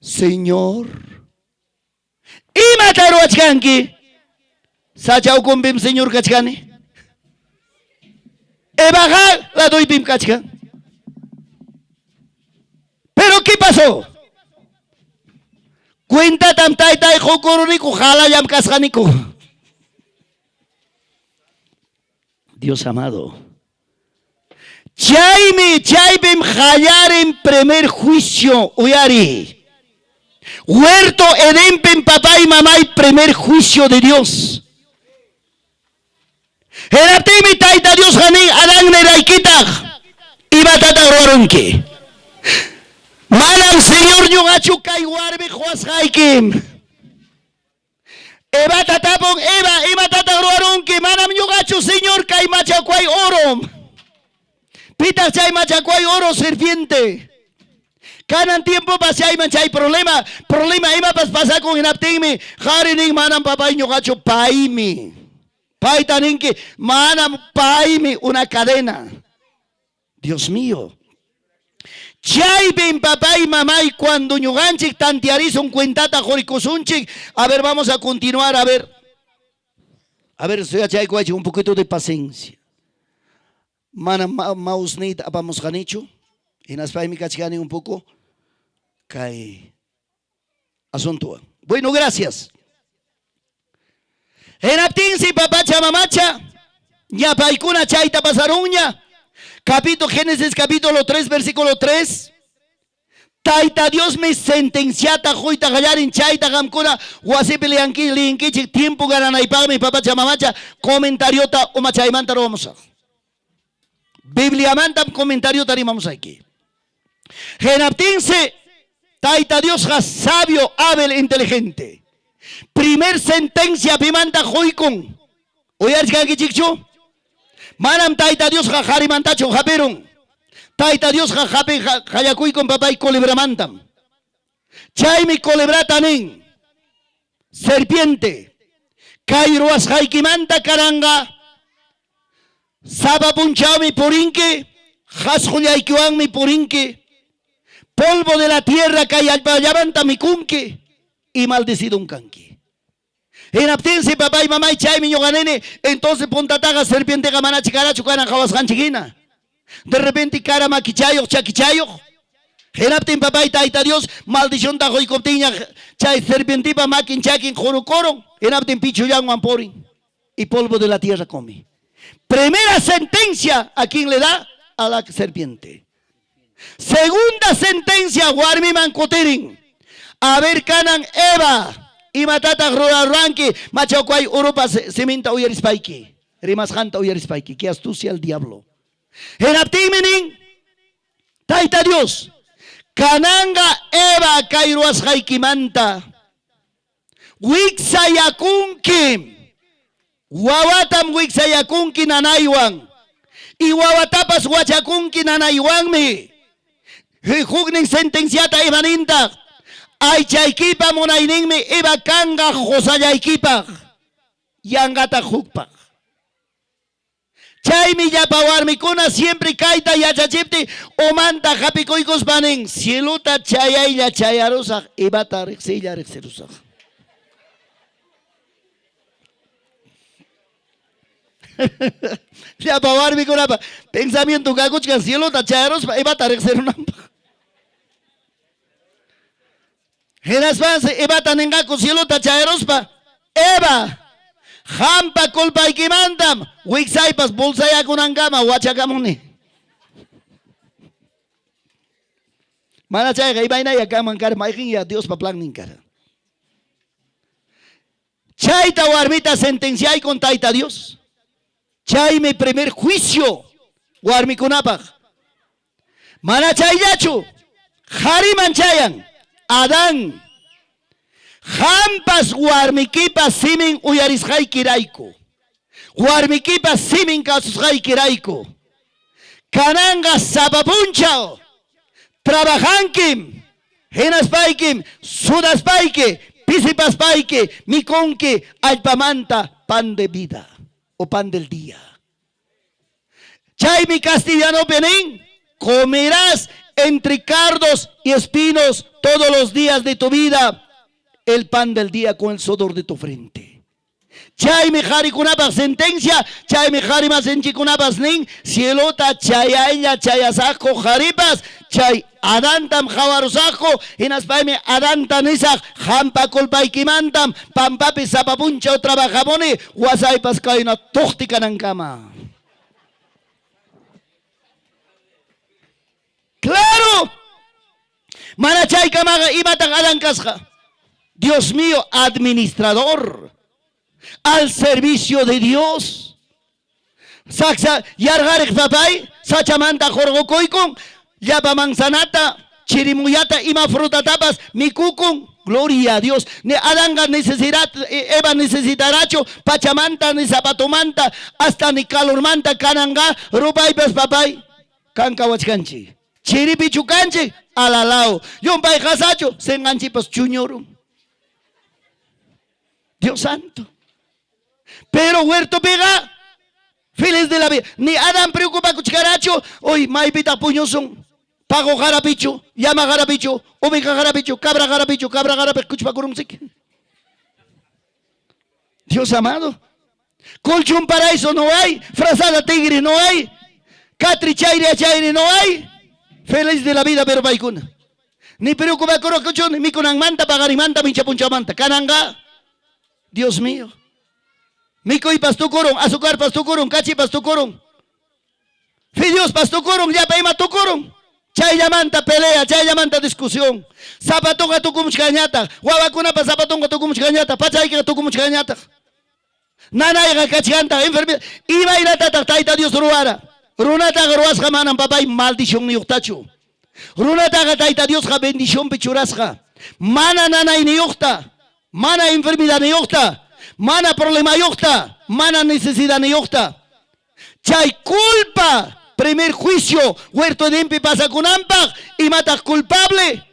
Speaker 1: Señor, imata ruwachkanki? Sacha ukunpim Señor kachkani. Evaqa ladoypim kachkan. Pero ¿qué pasó? Cuentatam taytay qukuruniku, qalallam kasqaniku. Dios amado. Chaymi, chaypim qallarin primer juicio, uyari. Huerto Edenpim papay mamay primer juicio de Dios. Hinaptinmi Tayta Diosqa nin, Adán niraykitaq, imatataq ruwarunki? Manam Señor ñuqachu kay warmi quwasqaykim. Evata tapun, Eva, imatataq ruwarunki? Manam ñuqachu, Señor, kay machakway oro. Pitaq chay machakway oro? Serpiente. Kanan tiempopas chayman chay problema, problema imapas pasakun hinaptinmi, qari nin, manam papay ñuqachu, paymi. Payta ninki, manam paymi, una cadena. Dios mío. Chaypim papay mamay cuando ñuqanchik tantearisun cuentata qurikusunchik. A ver, vamos a continuar, a ver. A ver, suyachaykuwaychik un poquito de paciencia. Manam mouse niyta apamusqanichu. Hinaspaymi kachkani un poco kay asuntowan. Bueno, gracias. Hinaptinsi papacha mamacha, ña paykuna chayta pasarunña. Capítulo Génesis capítulo 3 versículo 3. Tayta Diosmi sentenciata quyta qallarin chayta qamkuna wasipi liyanki liyinkichik tiempo gananaypaqmi papacha mamacha comentariota umachaymanta ruwamusaq. Bibliamantam comentariota rimamusayki. Hinaptinsi Tayta Diosqa sabio, hábil, inteligente. Primer sentencia pimanta quykun. Uyarichkankichikchu? Manam Tayta Diosqa qarimantachu hapirun. Tayta Diosqa hapi qallakuykun papay culebramantam. Chaymi culebrata nin, serpiente, kay ruwasqaykimanta karanqa sapa punchawmi purinki, qasqullaykiwanmi purinki, polvo de la tierra kay allpallamanta mikunki y maldecidun kanki. Hinaptinsi papay mamay chaymi ñuqa nini, entonces puntataqa serpienteqa manachi karachu kanan qawasqanchik hina. De repente kara makichayuq, chakichayuq. Hinaptin papay Tayta Dios maldicionta quykuptinña chay serpientepa makin chakin qurukurun, hinaptin pichullanwan purin y polvo de la tierra come. Primera sentencia, ¿a quién le da? A la serpiente. Segunda sentencia, warmiman kutirin. A ver, kanan Eva, Imatataq ruraruranki machawkway urupa siminta uyarispayki, rimasqanta uyarispayki? Qué astucia el diablo. Hinaptinmi nin, Tayta Dios, kananqa Eva kay ruwasqaykimanta wiksayakunkim. Wawatam wiksayakunki nanaywan y wawatapas wachakunki nanaywanmi. Huknin sentenciata ima nintaq? Aychaykipa munayninmi Eva kanqa qosallaykipaq, yanqataq hukpaq. Chaymi llapa warmikuna siempre kayta yachachiptiy umanta hapikuykuspa nin, Cielota chayaylla chayarusaq, Evata riqsiylla riqsirusaq. Llapa warmikunapa pensamiento kakuchkan cielota chayaruspa Evata riqsirunanpaq. Hinaspansi Evata ninqaku cielota chayaruspa, Eva, qampa culpaykimantam wiksaypas bolsayakunankama wachakamuni. Mana chayqa imaynaya kanman kara, mayqinya Diospa plannin kara. Chayta warmita sentenciaykun Tayta Dios. Chaymi primer juicio warmikunapaq. Mana chayllachu, qhariman chayan, Adán, qampas warmikipa simin uyarisqaykirayku, warmikipa simin kasusqaykirayku, kananqa sapa punchaw trabajankim, hinaspaykim sudaspayki, pisipaspayki mikunki allpamanta pan de vida o pan del día. Chaymi castellanopi nin, Comerás entre cardos y espinos todos los días de tu vida el pan del día con el sudor de tu frente. Chaymi qharikunapaq sentencia, chaymi qhari masinchikkunapas nin, cielota chayaylla chayasaqku qharipas, chay Adantam qawarusaqku, hinaspaymi Adanta nisaq, Qampa culpaykimantam pampapi sapa punchaw trabajamuni, wasaypas kayna tuqti kanankama. Claro! Mana chaykamaqa imataq Adán kasqa? Dios mío, administrador, al servicio de Dios. Saksa yarqariq papay sachamanta hurqukuykun, llapa manzanata, chirimuyata, ima frutatapas mikukun. Gloria a Dios. Ni Adanqa necesidad, Eva necesitarachu pachamanta, ni zapatomanta, hasta ni calormanta kananqa rupaypas papay kankawachkanchik. Chiripichu kanchik, alalao. Llumpay qasachu, sinqanchikpas chuñurun. Dios santo. Pero huertopiqa feliz de la vida. Ni Adán preocupakuchkarachu, uy, maypitaq puñusun? Paqo qarapichu, llama qarapichu, oveja qarapichu, cabra qarapichu, cabra qarapi kuchpakurunchik. Dios amado. Colchón paraíso no hay, frazada tigre no hay, catri chayri achayri no hay. Feliz de la vida, pero paykuna. Ni preocupakurukuchu, ni mikunanmanta, paqarinmanta, mincha punchawmanta. Kananqa, Dios mío. Mikuypas tukurun, azucarpas tukurun, kachipas tukurun. Fideospas tukurun, llapa ima tukurun. Chayllamanta pelea, chayllamanta discusión. Zapatoqa tukumuchkanñataq, wawakunapa zapatonqa tukumuchkanñataq, pachaykiqa tukumuchkanñataq. Nanayqa kachkantaq, enfermedad. Imaynatataq Tayta Dios ruwara? Runataqa ruwasqa manam papay maldicionniyuqtachu. Runataqa Tayta Diosqa bendicionpi churasqa. Mana nanayniyuqta, mana enfermedadniyuqta, mana problemayuqta, mana necesidadniyuqta. Chay culpa, primer juicio, huerto Edenpi pasakunanpaq, imataq culpable?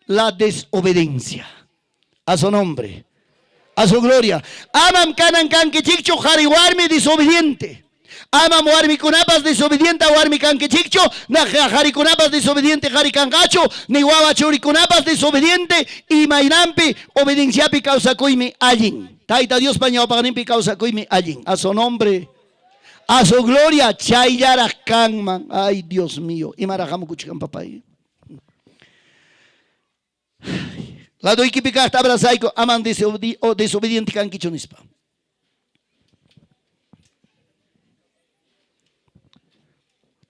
Speaker 1: La desobediencia. A su nombre, a su gloria. Amam kanan kankichikchu qhari warmi desobediente. Amam warmikunapas desobediente warmi kankichikchu, na qharikunapas desobediente qhari kanqachu, ni wawa churikunapas desobediente, imaynanpi obedienciapi kawsakuymi allin. Tayta Diospa ñawpaqninpi kawsakuymi allin. A su nombre, a su gloria, chayllaraq kanman. Ay, Dios mío, imaraq hamukuchkan papay. Ladoykipi kaqta abrazayku, aman desobediente kankichu nispa.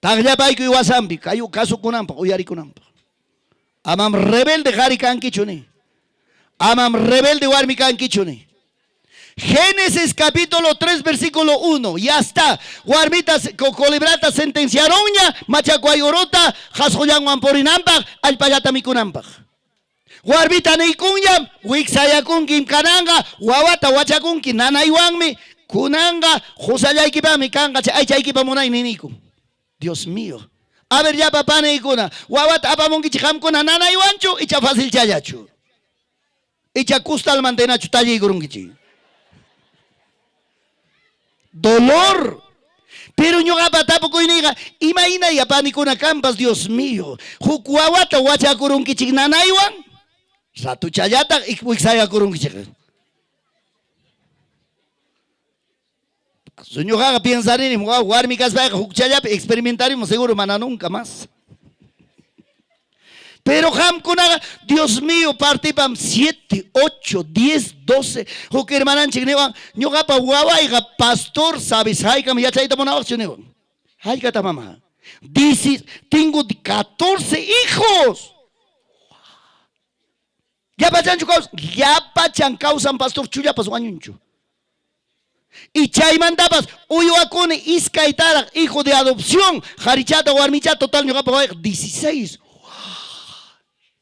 Speaker 1: Taqllapaykuy wasanpi, kasukunanpaq, uyarikunanpaq. Amam rebelde qhari kankichu ni. Amam rebelde warmi kankichu ni. Génesis capítulo 3 versículo 1. Ya está. Warmita culebrata sentenciaronña machakway uruta qasqullanwan purinanpaq allpallata mikunanpaq. Warmita niykunñam wiksayakunkim kananqa wawata wachakunki nanaywanmi kunanqa qusallaykipaqmi kanqa chay aychaykipa munaynin niykun. Dios mío. A ver llapa paniykuna, wawata apamunkichik qamkuna nanaywanchu icha facilchallachu? Icha kustalmanta hinachu talliykurunkichik? Dolor. Pero ñuqapa tapukuyniyqa, imaynaya panikuna kanpas, Dios mío, huk wawata wachakurunkichik nanaywan, ratuchallataq wiksayakurunkichik. Ñuqaqa piensarinim, warmi kaspayqa hukchallapi experimentarimu seguro mana nunca más. Pero qamkunaqa, Dios mío, partipam 7, 8, 10, 12. Huk hermananchik niwan, ñuqapa wawayqa pastor, sabes haykam yachayta munawaqchu niwan. Haykata mamá. Dice, tengo 14 hijos. Llapachanchu kawsan? Llapachan kawsan pastor chullapas wañunchu. Y chaymantapas uywakuni iskaytaraq hijo de adopción, qharichata warmichata total ñuqapa wawayqa 16.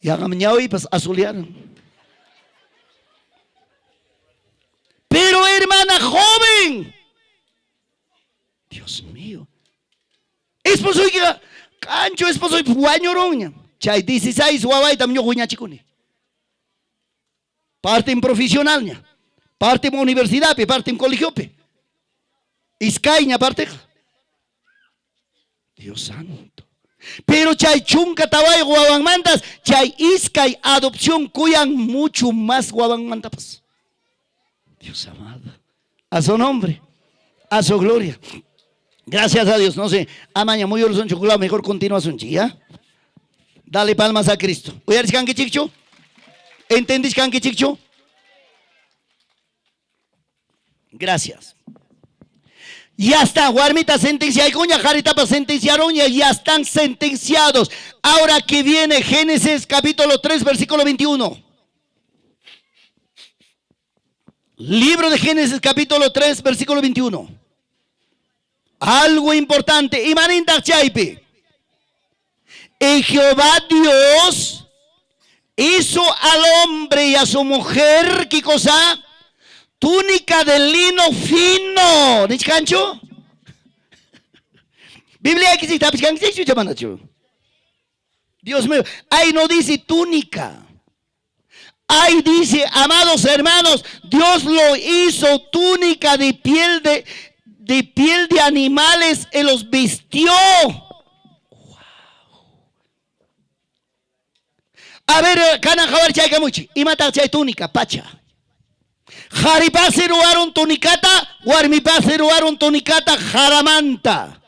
Speaker 1: Yaqam ñawiypas azulearon. Pero hermana joven, Dios mío, esposoykiqa kanchu esposoypas wañurunñam. Chay 16 wawaytam ñuqa wiñachikuni. Partem profesionalña, partem universidadpi, partem colegiopi. Iskayña parteqa. Dios santo. Pero chay chunka tawayuq wawanmantas, chay iskay adopción kuyan mucho más wawanmantapas. Dios amado. A su nombre, a su gloria. Gracias a Dios. No sé, amaña muy chocolate, mejor continúa ¿ya? Dale palmas a Cristo. ¿Uyarichkankichikchu? ¿Entendichkankichikchu? Gracias. Ya está, warmita sentenciaykuña, qaritapa sentenciaronña, ya están sentenciados. Ahora que viene Génesis capítulo 3, versículo 21. Libro de Génesis capítulo 3, versículo 21. Algo importante. Imanintaq chaypi. Y Jehová Dios hizo al hombre y a su mujer, ¿qué cosa? Túnica de lino fino. ¿Nichkanchu? Biblia manachu? Dios mío, ahí no dice túnica. Ahí dice, amados hermanos, Dios lo hizo túnica de piel de, de piel de animales y los vistió. Wow. A ver, kanan qawarichaykamuchi. Imataq chay túnica, pacha. Qaripaqsi ruwarun tunicata, warmipaqsi ruwarun tunicata qaramanta.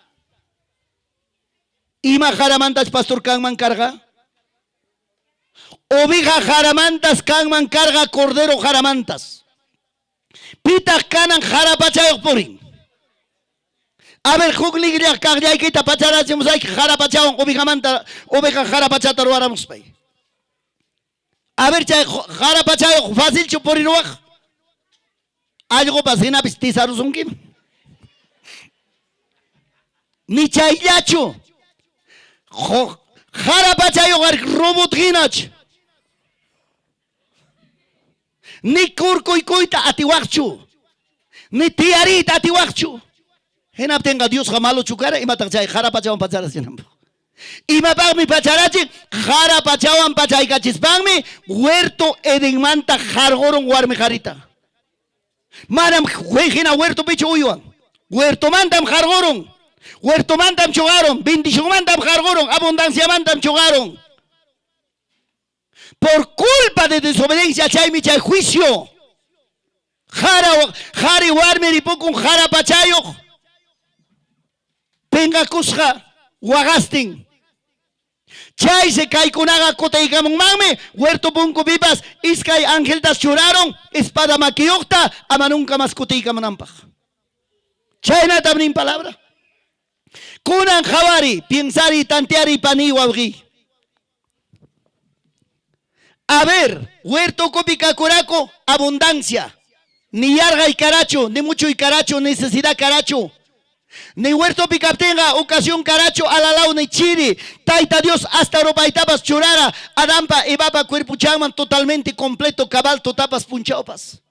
Speaker 1: Ima qaramantas pastor kanman karqa? Oveja qaramantas kanman karqa, cordero qaramantas. Pitaq kanan qara pachayuq purin. A ver, huk ligraq kaqllaykita pacharachimusayki qara pachawan ovejamanta, oveja qara pachata ruwaramuspay. A ver, chay qara pachayuq facilchu puriruwaq. Allqupas hinapis tisarusunkiman. Ni chayllachu. Qara pachayuq robot hinach. Ni kurkuykuyta atiwaqchu. Ni tiyariyta atiwaqchu. Hinaptinqa Diosqa malochu kara imataq chay qara pachawan pacharachinanpaq. Imapaqmi pacharachin? Qara pachawan pachaykachispanmi huerto Edenmanta qarqurun warmi qarita. Manam hina huertopichu uywan. Huertomantam qarqurun. Huertomantam chuqarun, bendicionmantam qarqurun, abundanciamantam chuqarun. Por culpa de desobediencia chaymi chay juicio. Qara qari warmi ripukun qara pachayuq. Penqakusqa waqastin. Chaysi kaykunaqa kutiykamunmanmi huerto punkupipas iskay angeltas churaron espada makiyuqta ama nunca más kutiykamunanpaq. Chaynatam nin palabra. Kunan qhawari, piensari, tanteari pani wawqi. A ver, huerto ukupi kakuraku abundancia. Ni yarqay karachu, ni muchuy karachu, necesidad karachu. Ni huertopi kaptinqa ocasión karachu alalaw ni chiri. Tayta Dios hasta rupaytapas churara Adanpa Evapa cuerpuchanman totalmente completo cabal tutapas punchawpas.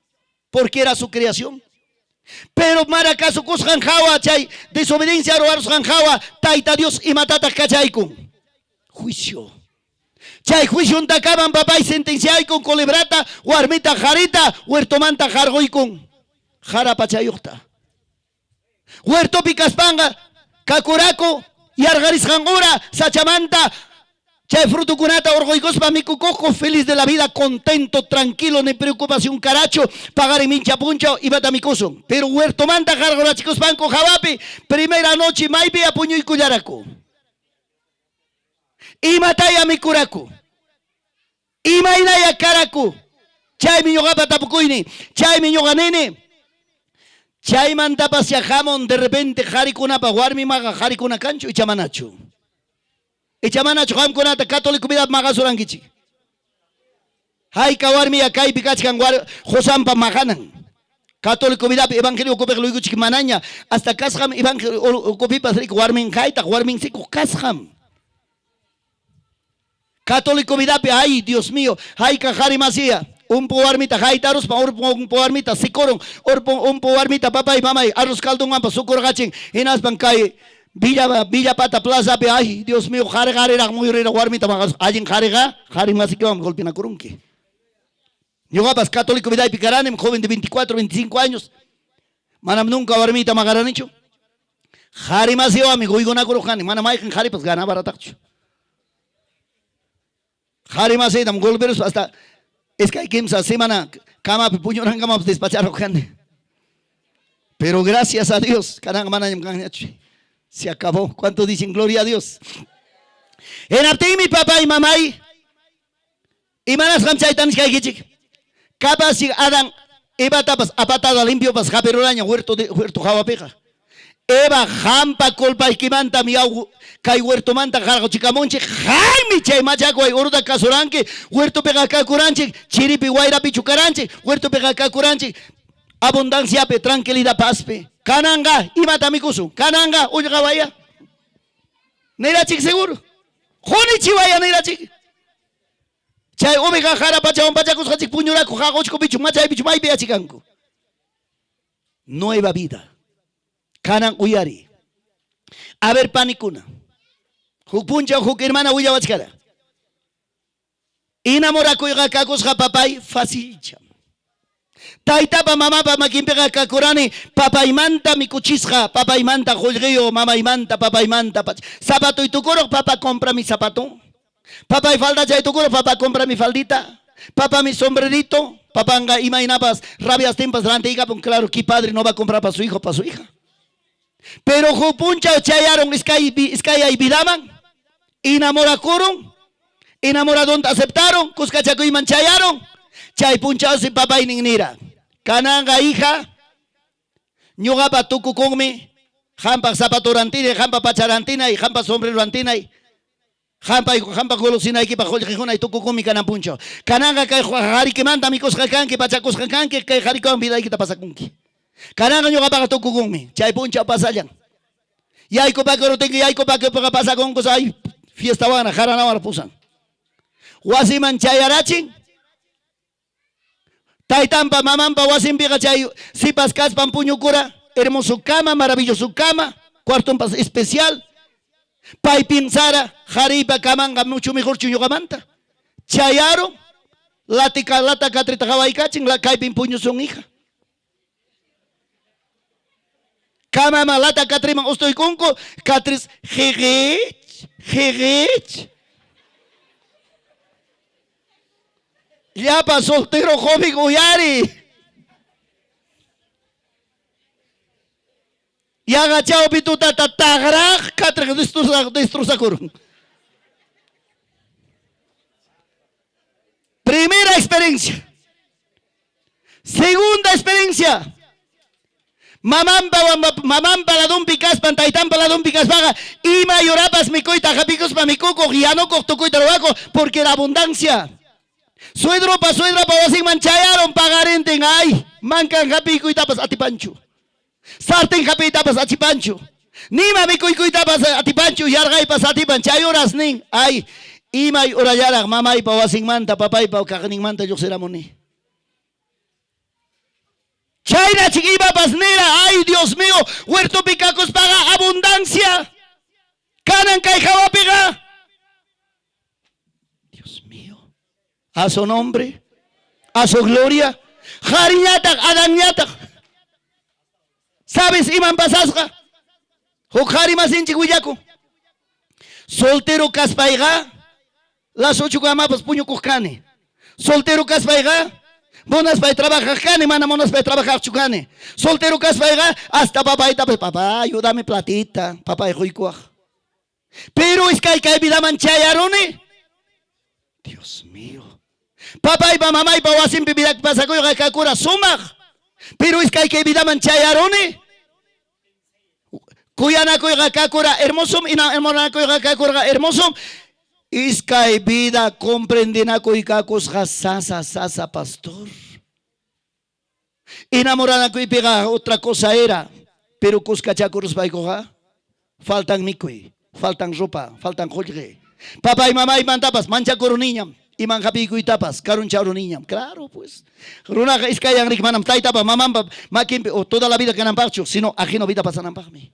Speaker 1: Porque era su creación. Pero mana kasukusqan hawa chay desobediencia ruwarusqan hawa Tayta Dios imatataq kachaykun? Juicio. Chay juiciontakaman papay sentenciaykun culebrata, warmita, qarita huertomanta qarquykun qara pachayuqta. Huertopi kaspanqa kakuraku yarqarisqan hora sachamanta chay frutukunata urquykuspa mikukuqku feliz de la vida, contento, tranquilo, ni preocupación karachu, paqarin mincha punchaw imata mikusun. Pero huertomanta qarqurachikuspanku hawapi primera noche maypi puñuykullaraku. Imataya mikuraku. Imaynaya karaku. Chaymi ñuqapa tapukuynin, chaymi ñuqa nini. Chaymantapas ya hamun de repente qharikunapa warmimaqa qharikuna kanchu icha manachu. Icha manachu qamkunata católico vidapi maqasurankichik. Hayka warmiya kaypi kachkan qosanpa maqanan. Católico vidapi evangelio ukupiqa luykuchik manaña hasta kasqam evangelio ukupipas rik warmin haytaq warmin sikuq kasqam. Católico vidapi ay Dios mío, hayka qhari masiya umpu warmita haytaruspa umpu warmita sikurun umpu warmita papay mamay arroz caldonwanpas sukurqachin hinaspan kay Villa Villapata plazapi ay Dios mío qhari qhariraq muyuriraq warmita maqas allin qhariqa qhari masikiwan golpinakurunki. Ñuqapas católico vidaypi karanim joven de 24, 25 años. Manam nunca warmita maqaranichu. Qhari masiwanmi quykunakuruq kani, mana mayqin qharipas ganabarataqchu. Qhari masiytam golperuspa hasta iskay kimsa semana camapi puñunankamapas despacharuq kani. Pero gracias a Dios, kananqa manañam kanñachu. Se acabó. ¿Cuántos dicen gloria a Dios? Hinaptinmi papay mamay imanasqam chayta nichkaykichik. Capaz Adán Evatapas apatada limpiopas hapiruraña huerto de, huerto hawapiqa. Eva qampa culpaykimantam yaw kay huertomanta qarquchikamunchik qammi chay machakway uruta kasuranki huertopiqa kakuranchik chiripi wayrapichu karanchik huertopiqa kakuranchik abundanciapi tranquilidad pazpi kananqa imata mikusun kananqa ullqawaya nirachik seguro qunichiwaya nirachik chay oveja qara pachawan pachakusqachik puñuraku qaqochkupichu machaypichu maypi achikanku. Nueva vida. Kanan uyari. A ver panikuna. Huk punchaw huk hermana willawachkara. Enamorakuyqa kakusqa papay facilcham. Taytapa mamapa makinpiqa kakurani papaymanta mikuchisqa, papaymanta qullqiyo, mamaymanta, papaymanta. Zapatoy tukuruq, papa compra mi zapato. Papay faldachay tukuruq, papa compra mi faldita. Papá mi sombrerito. Papanqa imaynapas rabiastinpas rantiykapun, claro, que padre no va a comprar para su hijo, para su hija. Pero huk punchaw chayarun iskay iskayay vidaman, enamorakurun, enamoradonta aceptaron, kuskachakuyman chayaron. Chay punchawsi papaynin nira, kananqa hija, ñuqapa tukukunmi, qampaq zapato rantinay, qampa pacha rantinay, qampa sombrero rantinay, qampa qampa golosinaykipaq qullqikunay tukukunmi kanan punchaw. Kananqa kay qarikimanta mikusqa kanki, pachakusqa kanki, kay qarikuwan vidaykita pasakunki. Kananqa ñuqapaqa tukukunmi, chay punchaw pasallan. Yaykupakurutinki, yaykupakupiqa pasakunku ay fiestawanraq, jaranawanraq pusan. Wasiman chayarachin, taytanpa mamanpa wasinpiqa chay sipas kaspan puñukura, hermoso cama, maravilloso cama, cuartonpas especial. Pay piensara, qariypa camanqa mucho mejorchu ñuqamanta. Chayarun, latika lata catrita qawaykachin, kaypin puñusun hija. Camaman lata catriman ustuykunku, catris jiqich, jiqich. Llapa soltero joven uyari. Yaqa chawpi tutata taqraq catriq destrozakurun. Primera experiencia. Segunda experiencia. Mamanpa mamanpa ladunpi kaspan, taytanpa ladunpi kaspaqa ima yurapas mikuyta hapikuspa mikukuq, yanukuq, tukuyta ruwakuq porque era abundancia. Suedropa suedrapa wasinman chayarun paqarintin, ay, mankan hapiykuytapas atipanchu. Sartén hapiytapas atipanchu. Nima mikuykuytapas atipanchu, yarqaypas atipan. Chay horas nin, ay, imay horallaraq mamaypa wasinmanta, papaypa kaqninmanta lluqsiramuni. Chaynachik imapas nira, ay, Dios mío, huertopi kakuspaqa abundancia kanan kay hawapiqa. Dios mío, a su nombre, a su gloria. Qhariñataq, Adanñataq. ¿Sabes iman pasasqa? Huk qhari masinchik willakun. Soltero kaspayqa, las ochokamapas puñukuq kani. Soltero kaspayqa, munaspay trabajaq kani, mana munaspay trabajaqchu kani. Soltero kaspayqa, hasta papaytapas, papá, ayúdame platita, papay quykuwaq. Pero iskay kay vidaman chayaruni. Dios mío. Papaypa mamaypa wasinpi vida pasakuyqa kakura sumaq. Pero iskay kay vidaman chayaruni. Kuyanakuyqa kakura hermosom, enamoranakuyqa kakurqa hermosom. Iskay vida comprendinakuy kakusqa sasa sasa pastor. Enamoranakuypiqa otra cosa era, pero kuskachakuruspaykuqa faltan mikuy, faltan ropa, faltan qullqi. Papay mamaymantapas manchakuruniñam, iman hapiykuytapas karunchauruniñam. Claro, pues. Runaqa iskayan rik manam taytapa mamanpa makinpi o toda la vida kananpaqchu, sino ajeno vida pasananpaqmi.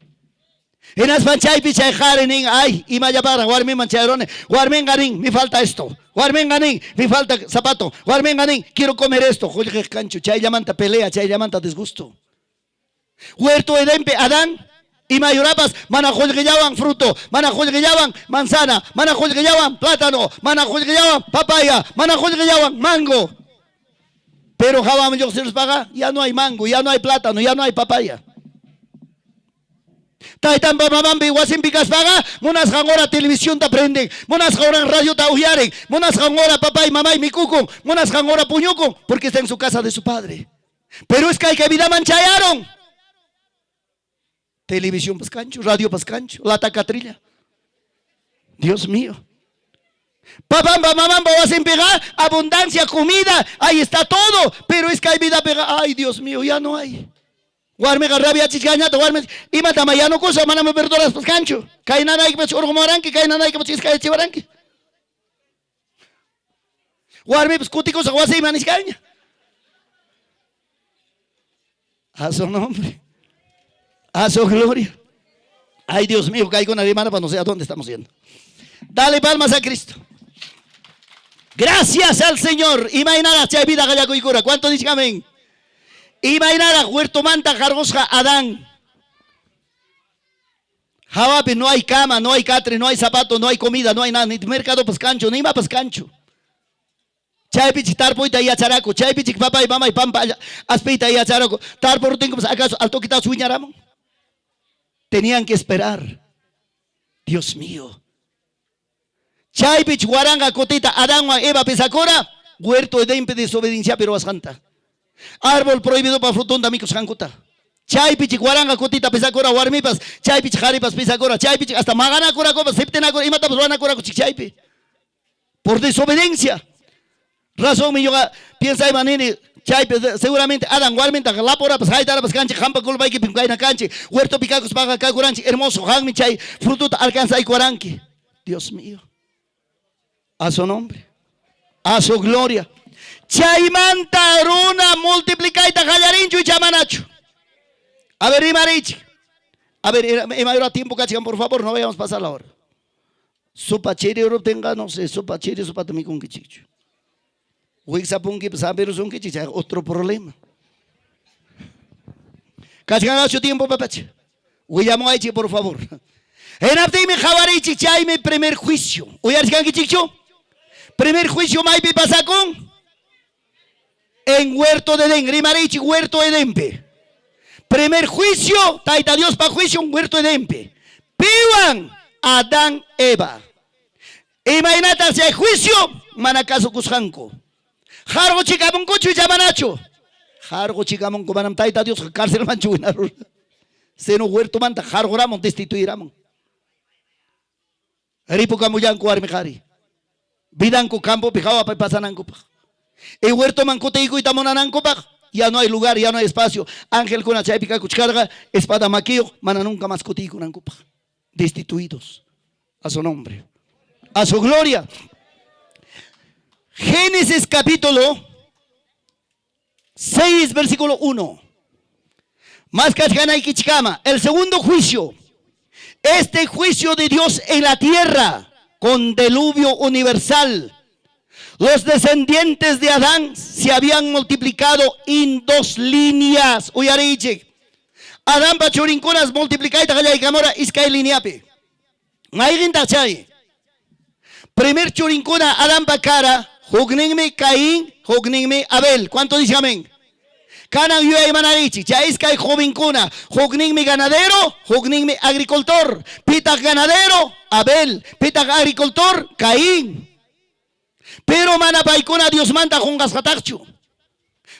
Speaker 1: Hinaspan chaypi chay qhari nin, ay, imallapaqraq warmiman chayaruni. Warminqa nin, me falta esto. Warminqa nin, me falta zapato. Warminqa nin, quiero comer esto. Qullqiq kanchu, chayllamanta pelea, chayllamanta disgusto. Huerto Edenpi Adán, imayurapas mana qullqillawan fruto, mana qullqillawan manzana, mana qullqillawan plátano, mana qullqillawan papaya, mana qullqillawan mango. Pero hawaman lluqsiruspaqa ya no hay mango, ya no hay plátano, ya no hay papaya. Taytanpa mamanpi wasinpi kaspaqa munasqan hora televisionta prenden, munasqan hora radiota uyarin, munasqan hora papay mamay mikukun, munasqan hora puñukun, porque está en su casa de su padre. Pero es que vidaman chayaron. Televisión kanchu, radio kanchu, lata catrilla. Dios mío. Papampa mamampa wasinpiqa abundancia, comida, ahí está todo. Pero es que hay vida pega, ay Dios mío, ya no hay. Warmiqa rabiachichkañata, warmi imatama yanukusaq, manami verduraspas kanchu. Kay nanaykipas urqumuwaranki, kay nanaykipas iskayachiwaranki. Warmipas kutikusaq wasiyman nichkaña. A su nombre, a su gloria. Ay, Dios mío, kaykuna rimanapaq no sé a dónde estamos yendo. Dale palmas a Cristo. Gracias al Señor. Imaynaraq chay vida qallakuykura. ¿Cuánto dicen amén? Imaynaraq huertomanta qarqusqa Adán. Hawapi no hay cama, no hay catre, no hay zapato, no hay comida, no hay nada, ni mercadopas kanchu, ni imapas kanchu. Chaypichik tarpuyta yacharaku, chaypichik papay mamay pampa aspiyta yacharaku. Tarpuruptinkupas acaso al toquitazo wiñaramun? Tenían que esperar. Dios mío. Chaypich waranqa kutita Adanwan Eva pesakura, huerto Edenpi desobedienciapi ruwasqanta. Árbol prohibidopa frutonta mikusqankuta. Chaypichik waranqa kutita pesakura warmipas, chaypichik qharipas pesakura, chaypichik hasta maqanakurakupas, siptinakura, imatapas ruwanakurakuchik chaypi. Por desobediencia. Razonmi ñuqa piensayman nini, chaypi seguramente Adán warmintaqa laporapas, haytarapas kanchik, qampa culpaykipim kayna kanchik, huertopi kakuspaqa kakuranchik, hermoso, qanmi chay frutota alcanzaykuwaranki. Dios mío. A su nombre, a su gloria. Chaymanta runa multiplicayta qallarinchu icha manachu? A ver, rimariychik. A ver, ima tiempo kachkan, por favor, no vayamos a pasar la hora. Sopa chiriruptinqa, no sé, sopa chiri sopata mikunkichikchu. Wiksapunkipas hampirusunkichik, chayqa otro problema. Kachkanqachu tiempo papacha? Willamuwaychik, por favor. Hinaptinmi qhawariychik, chaymi primer juicio. Uyarichkankichikchu? Primer juicio maypi pasakun? En huerto de Edén, rimariychik huerto Edenpi. Primer juicio, Tayta Diospa juicio en huerto Edenpi. Piwan Adán Eva. Imaynataq chay juicio mana kasukusqanku. Qarquchikamunkuchu icha manachu? Qarquchikamunku, manam Tayta Diosqa carcelmanchu winarura. Sino huertomanta qarquramun, destituiramun. Ripukamullanku warmi qhari. Vidanku campopi hawapi pasanankupaq. Y huertoman kutiykuyta munanankupaq ya no hay lugar, ya no hay espacio. Angelkuna chaypi kakuchkarqa espada makiyuq mana nunca más kutiykunankupaq. Destituidos a su nombre, a su gloria. Génesis capítulo 6, versículo 1. Más kachkanaykichikama. El segundo juicio. Este juicio de Dios en la tierra con diluvio universal. Los descendientes de Adán se habían multiplicado en dos líneas. Uyariychik. Adanpa churinkunas multiplicayta qallaykamura iskay lineapi. Mayqintaq chay? Primer churinkuna Adanpa kara, hukninmi Caín, hukninmi Abel. ¿Cuánto dice amén? Kanan yuyaymanarichik, chay iskay jovenkuna, hukninmi ganadero, hukninmi agricultor. Pitaq ganadero, Abel. Pitaq agricultor, Caín. Pero mana paykuna Diosmanta qunqasqataqchu.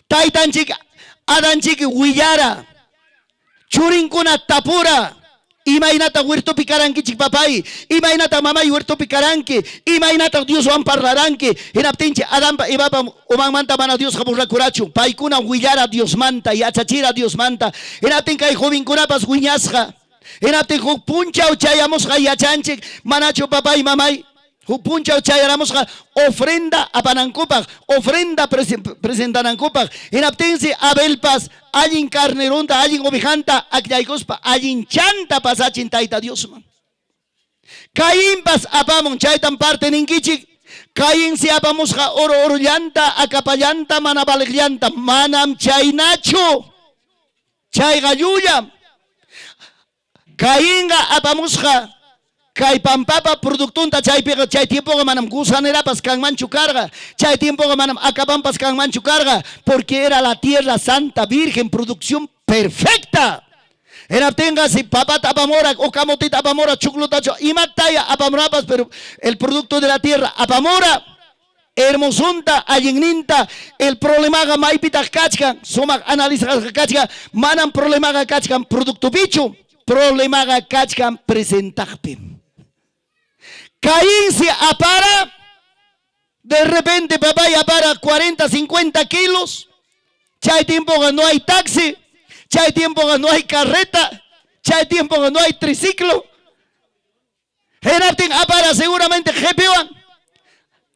Speaker 1: Taytanchik Adanchik willara, churinkuna tapura, imaynata huertopi karankichik papay, imaynata mamay huertopi karanki, imaynata Dioswan parlaranki, hinaptinchik Adanpa Evapa umanmanta mana Diosqa burlakurachu, paykuna willara Diosmanta, yachachira Diosmanta, hinaptin kay jovenkunapas wiñasqa, hinaptin huk punchaw chayamusqa yachanchik, manachu papay mamay, huk punchaw chayaramusqa ofrenda apanankupaq, ofrenda presentanankupaq, hinaptinsi Abelpas allin carnerunta, allin ovejanta akllaykuspa allin chanta pasachin Tayta Diosman. Cainpas apamun, chaytan parte ninkichik, Cainsi apamusqa oro orollanta, akapallanta, mana valiqllanta, manam chaynachu, chayqa llullam. Cainqa apamusqa kay pampapa productunta chaypiqa, chay tiempoqa manam gusanerapas kanmanchu karqa, chay tiempoqa manam akapampas kanmanchu karqa, porque era la tierra santa, virgen, producción perfecta. Hinaptinqa si papata apamora, o camotita apamora, chuclutachu, imataya apamorapas, pero el producto de la tierra apamora, hermosunta, allinninta, el problemaqa maypitaq kachkan, sumaq analizasqa kachkan, manam problemaqa kachkan productopichu, problemaqa kachkan presentaqpi. Caín se apara, de repente papá ya para 40, 50 kilos, chay tiempo no hay taxi, chay tiempo no hay carreta, chay tiempo no hay triciclo. Hinaptin apara seguramente qhipiwan,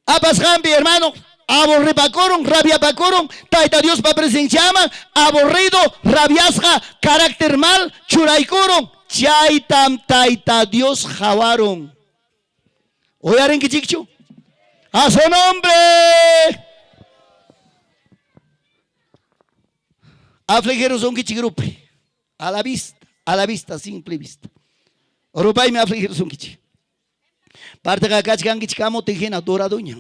Speaker 1: apasqanpi hermano, aburripakurun, rabiapakurun, Tayta Diospa presenciaman, aburrido, rabiasqa, carácter mal, churaykurun, chaytam Tayta Dios qawarun. Uyarinkichikchu? A su nombre. Afligirusunkichik rupi. A la vista, a la vista, simple vista. Rupaymi afligirusunkichik. Parteqa kachkankichik kamote hina doradoña.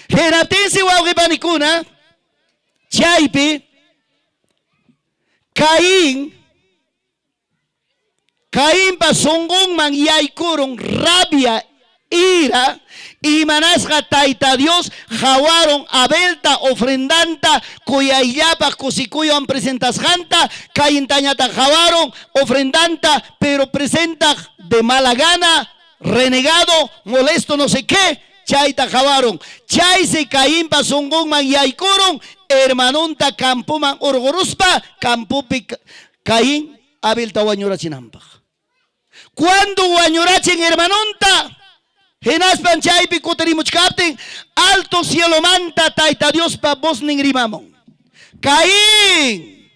Speaker 1: Hinaptinsi wawqi panikuna, chaypi Caín, Cainpa sunqunman yaykurun rabia, ira, imanasqa Tayta Dios qawarun Abelta ofrendanta kuyayllapaq kusikuywan presentasqanta, Caintañataq qawarun ofrendanta, pero presentaq de mala gana, renegado, molesto, no sé qué, chayta qawarun. Chaysi Cainpa sunqunman yaykurun, hermanunta campoman urquruspa, campopi Caín Abelta wañurachinanpaq. Cuando wañurachin hermanunta, hinaspan chaypi kutirimuchkaptin, alto cielomanta Tayta Diospa voznin rimamun. Caín,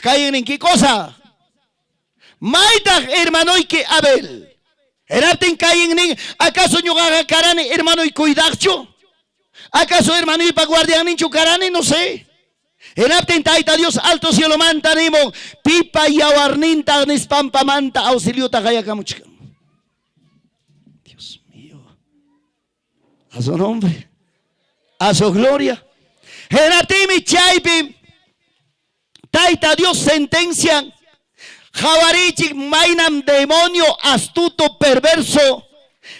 Speaker 1: Caín nin qué cosa? Maytaq hermanoyki Abel. Hinaptin Caín nin, ¿acaso ñuqaqa karani hermanoy cuidaqchu? ¿Acaso hermanoypa guardianninchu karani? No sé. Hinaptin Tayta Dios alto cielomanta nimun, pipa yawarninta nispampamanta auxiliota qayakamuchkan. Dios mío. A su nombre, a su gloria. Hinaptinmi chaypi Tayta Dios sentencian, qawarichik maynam demonio astuto perverso,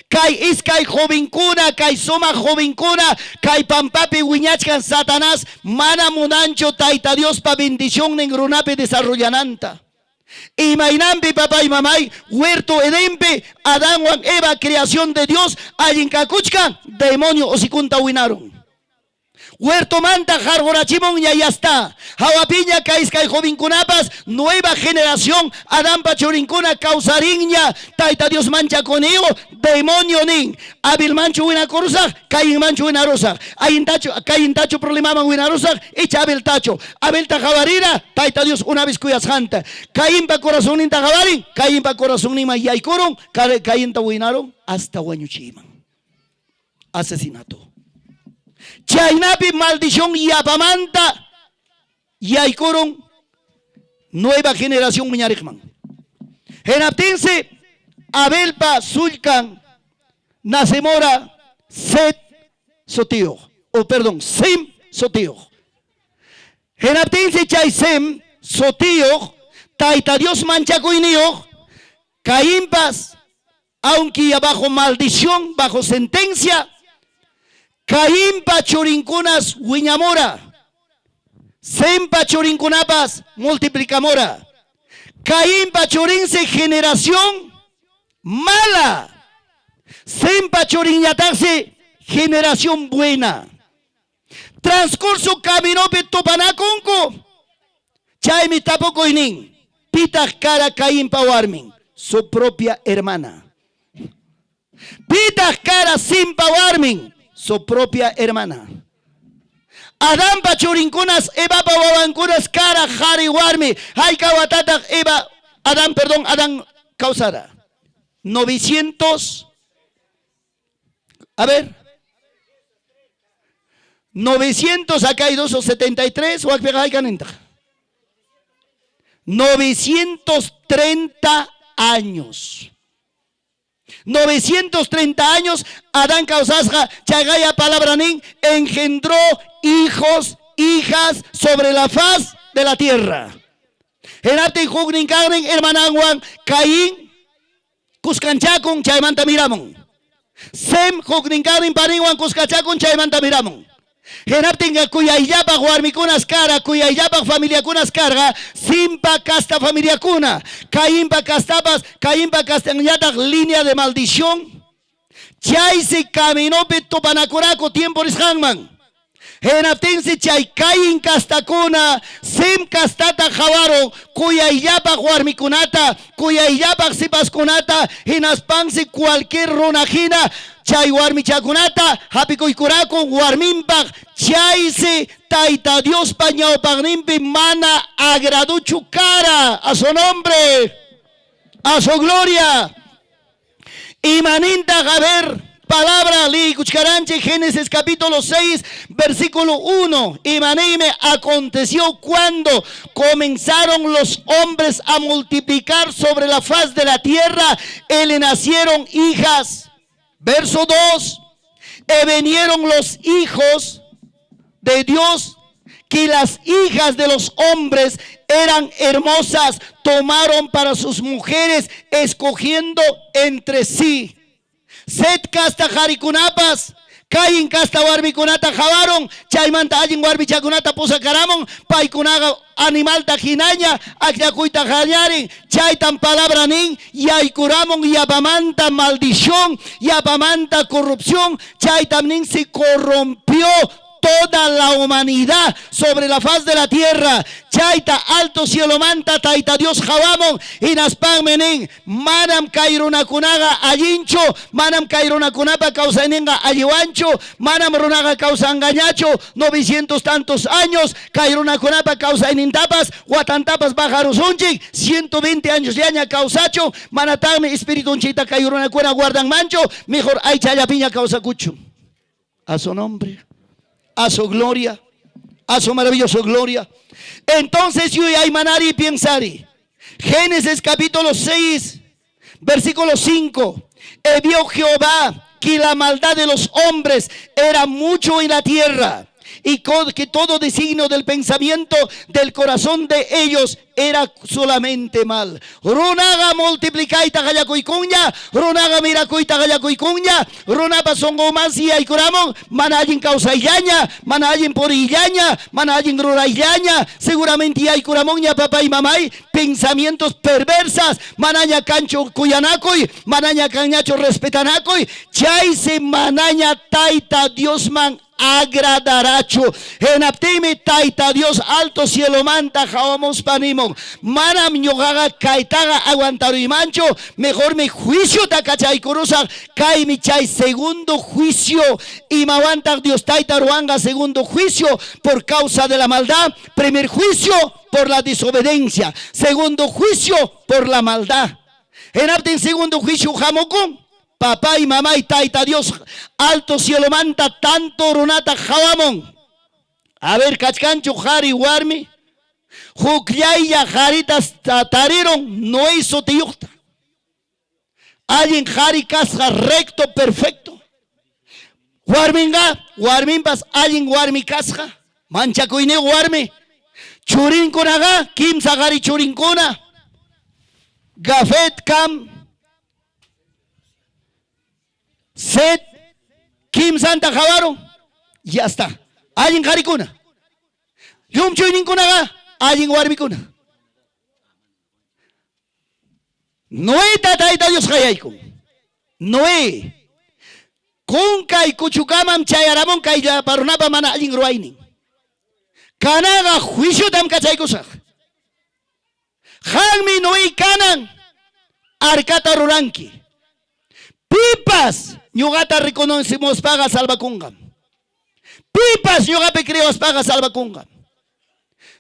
Speaker 1: kay iskay jovenkuna, kay sumaq jovenkuna, kay pampapi wiñachkan Satanás mana munanchu Tayta Diospa bendicionnin runapi desarrollananta. Imaynanpi papay mamay huerto Edenpi Adanwan Eva creación de Dios allin kakuchkan demonio hocikunta winarun. Huertomanta qarqurachimun ñayasta. Hawapiña kay iskay jovenkunapas nueva generación Adanpa churinkuna kawsarinña Tayta Dios manchakuniyu demonio nin Abelmanchu winakurusaq Cainmanchu winarusaq Ayintachu Caintachu problemaman winarusaq icha Abeltachu Abelta qawarira Tayta Dios una vez kuyasqanta Cainpa corazonninta qawarin Cainpa corazonninman yaykurun Cainta winarun hasta wañuchiyman. Asesinato. Chaynapi maldición yapamanta yaykurun nueva generación wiñariqman. Hinaptinsi Abelpa sullkan nacemora Set sutiyuq, o perdón, Sem sutiyuq. Hinaptinsi chay Sem sutiyuq Tayta Dios manchakuyniyuq Cainpas Aunque ya bajo maldición, bajo sentencia, Cainpa churinkunas wiñamura, Sempa churinkunapas multiplicamura. Cainpa churinsi generación mala, Sempa churinñataqsi generación buena. Transcurso caminopi tupanakunku, chaymi tapukuynin, pitaq kara Cainpa warmin? Su propia hermana. Pitaq kara Simpa warmin? Su propia hermana. Adanpa churinkunas Evapa wawankunas kara qhari warmi. Hayka watataq Eva, Adán, perdón, Adán kawsara? 900 A ver. 900 acá hay 273 o 930 años. 930 años Adán kawsasqa chagaya palabra nin engendró hijos, hijas sobre la faz de la tierra. Hinaptin huknin kaqnin hermananwan Caín kuskanchakun chaymanta miramun. Sem huknin kaqnin paninwan kuskachakun chaymanta miramun. Hinaptinqa kuyayllapaq warmikunas kara, kuyayllapaq familiakunas karqa, Simpa casta familiakuna, Cainpa castapas, Cainpa castanñataq línea de maldición. Chaysi caminopi tupanakuraku tiempo risqanman. Hinaptinsi chay Caín castakuna, Sem castata qawarun kuyayllapaq warmikunata, kuyayllapaq sipaskunata, hinaspansi cualquier runa hina chay warmichakunata hapikuykuraku warminpaq. Chaysi Tayta Diospa ñawpaqninpi mana agraduchu kara. A su nombre, a su gloria. Imanintaq, a ver, palabra liykuchkaranchik Génesis capítulo 6, versículo 1. Imaniymi aconteció cuando comenzaron los hombres a multiplicar sobre la faz de la tierra, y le nacieron hijas. Verso 2. Y vinieron los hijos de Dios, que las hijas de los hombres eran hermosas, tomaron para sus mujeres, escogiendo entre sí. Set casta qarikunapas, Caín casta warmikunata qawarun, chaymanta allin warmichakunata pusakaramun, paykunaqa animalta hinaña akllakuyta qallarin, chaytam palabra nin, yaykuramun yapamanta maldición, yapamanta corrupción, chaytam nin se corrompió toda la humanidad sobre la faz de la tierra. Chayta alto cielomanta Tayta Dios qawamun, hinaspanmi nin, manam kay runakunaqa allinchu, manam kay runakunapa kawsayninqa alliwanchu, manam runaqa kawsanqañachu 900 tantos años, kay runakunapa kawsaynintapas watantapas bajarusunchik, 120 años llaña kawsachun, manataqmi espiritunchikta kay runakuna guardanmanchu, mejor aychallapiña kawsakuchun. A su nombre, a su gloria, a su maravilloso gloria. Entonces yuyaymanari piensari. Génesis capítulo 6, versículo 5. Y vio Jehová que la maldad de los hombres era mucho en la tierra. Y que todo designio del pensamiento del corazón de ellos era solamente mal. Runaqa multiplicayta qallakuykunña, runaqa mirakuyta qallakuykunña, runapa sunqunmansi yaykuramun mana allin kawsayllaña, mana allin puriyllaña, mana allin rurayllaña, seguramente yaykuramunña papay mamay pensamientos perversas, manaña kanchu kuyanakuy, manaña kanñachu respetanakuy, chaysi manaña Tayta Diosman agradarachu. Hinaptinmi Tayta Dios alto cielomanta qawamuspa nimun, Manam ñuqaqa kaytaqa aguantaruymanchu, mejormi juiciota kachaykurusaq. Kaymi chay segundo juicio. Imawantaq Dios Tayta ruwanqa segundo juicio? Por causa de la maldad. Primer juicio por la desobediencia. Segundo juicio por la maldad. Hinaptin segundo juicio hamukun. Papay, mamay, Tayta Dios alto cielomanta tanto runata qawamun. A ver, kachkanchu qari warmi? Hukllaylla qaritas tarirun Noé sutiyuqta. Allin qari kasqa, recto, perfecto. Warminqa, warminpas allin warmi kasqa, manchakuyniyuq warmi. Churinkunaqa, kimsa qari churinkuna. Gafet, Cam, Set, kimsanta qawarun, ya está. Allin qarikuna. Llumchuyninkunaqa allin warmikuna. Noeta Tayta Dios qayaykun. Noé, kunkay kuchukamam chayaramun kay llapa runapa mana allin ruwaynin. Kanaqa juiciotam kachaykusaq. Qanmi Noé kanan arcata ruranki. Pipas ñuqata reconocimuspaqa salvakunqam. Pipas ñuqapi creewaspaqa salvakunqam.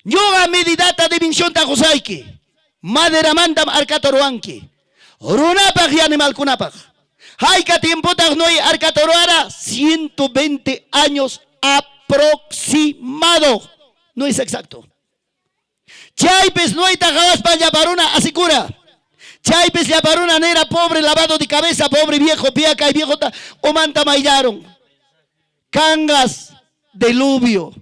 Speaker 1: Ñuqa medidata dimensionta qusayki. Maderamantam arcata ruwanki. Runapaq y animalkunapaq. Hayka tiempotaq Noé arcata ruwara? 120 años aproximado. No es exacto. Chaypis Noeta qawaspa llapa runa asikura. Chaypis llapa runa nira pobre lavado de cabeza, pobre viejo, pia kay viejota umanta mayllaron. Kangas diluvio.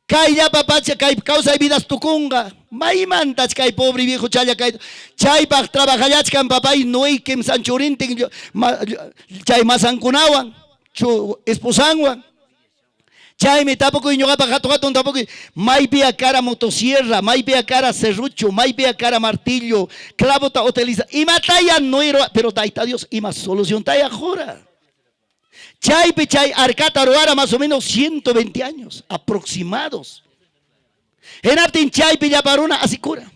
Speaker 1: Kay llapa pacha kay kawsay vidas tukunqa. Maymantach kay pobre viejo challa kay chaypaq trabajallachkan papay Noé kimsan churintin chay masankunawan, chu esposanwan. Chaymi tapukuy ñuqapaq hatun hatun tapukuy, maypiya kara motosierra, maypiya kara serrucho, maypiya kara martillo, clavota utiliza, imataya Noé ruwa, pero Tayta Dios ima soluciontaya qura. Chaypi chay arcata ruwara más o menos 120 años aproximados. Hinaptin chaypi llapa runa asikura,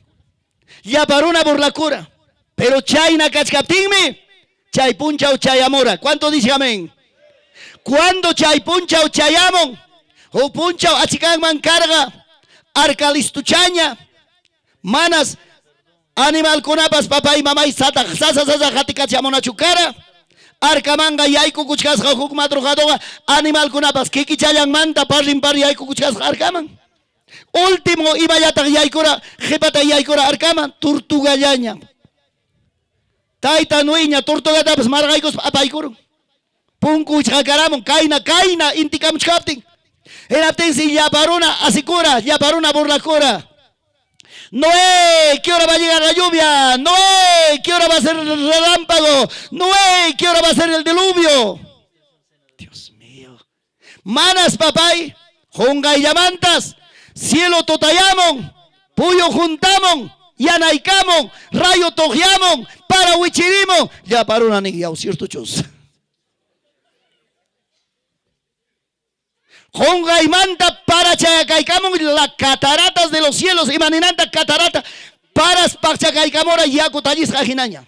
Speaker 1: llapa runa burlakura, pero chayna kachkaptinmi chay punchaw chayamura. ¿Cuánto dice amén? Cuando chay punchaw chayamun, huk punchaw achikanman karqa arca listuchaña, manas animalkunapas papay mamay sataq sasa sasa qatikachamunachu kara. Arcamanqa yaykukuchkasqa huk madrugadoqa animalkunapas kikichallanmanta parrin par yaykukuchkasqa arcaman. Último imallataq yaykura, qhipata yaykura arcaman, tortugallaña. Tayta Noeña tortugatapas marqaykuspa apaykurun. Punku wichqakaramun, kayna, kayna intikamuchkaptin. Hinaptinsi llapa runa asikura, llapa runa burlakura. Noé, ¿qué hora va a llegar la lluvia? Noé, ¿qué hora va a ser el relámpago? Noé, ¿qué hora va a ser el diluvio? Dios mío. Manas, papay, qunqayllamantas, cielo tutayamun, puyu juntamun, yanaykamun, rayo tuqyamun, para wichirimun. Llapa runa nin, yaw, ciertochus. Qunqaymanta para chayakaykamun la cataratas de los cielos, imaninanta catarata, paras paqchakaykamura yaku tallisqa hinaña.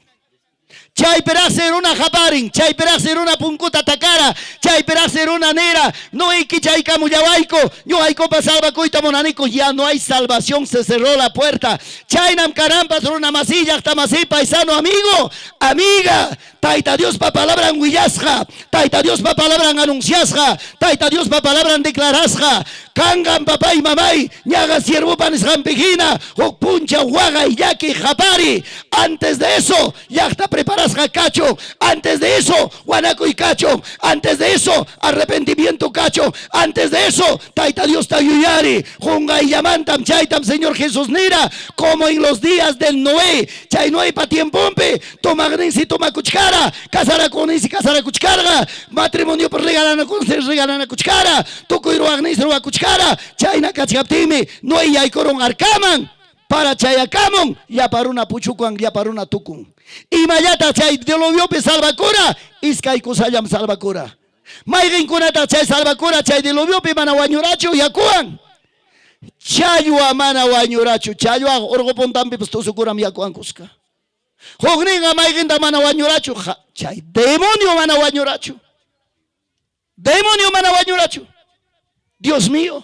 Speaker 1: Chaypiraqsi runa qaparin, chaypiraqsi runa punkuta takara, chaypiraqsi runa nira, Noé kichaykamullawayku, ñuqaykupas salvakuyta munaniku, ya no hay salvación, se cerró la puerta. Chaynam kananpas runa masi, llaqta masi, paisano, amigo, amiga, Tayta Diospa palabran willasqa, Tayta Diospa palabran anunciasqa, Tayta Diospa palabran declarasqa. Kanqam papay mamay ñaqa siervopa nisqanpi hina huk punchaw waqay llaki qapari. Antes de eso llaqta preparasqa kachun. Antes de eso wanakuy kachun. Antes de eso arrepentimiento kachun. Antes de eso Tayta Diosta yuyari. Qunqayllamantam chaytam Señor Jesús nira como en los días del Noé. Chay Noepa tiemponpi tomaqninsi tomakuchkara, casarakuqninsi casarakuchkarqa, matrimoniopi regalanakuqninsi regalanakuchkara, tukuy ruwaqninsi ruwakuchkara. Chayna kachkaptinmi Noé yaykurun arcaman, para chayakamun, llapa runa puchukan, llapa runa tukun. Imallataq chay diluviopi salvakura? Iskay kusallam salvakura. Mayqinkunataq chay salvakura chay diluviopi mana wañurachu yakuwan? Challwa mana wañurachu. Challwaqa urqu puntanpipas tusukuram yakuwan kuska. Hukninqa mayqinta mana wañurachu? Chay demonio mana wañurachu. Demonio mana wañurachu. Dios mío.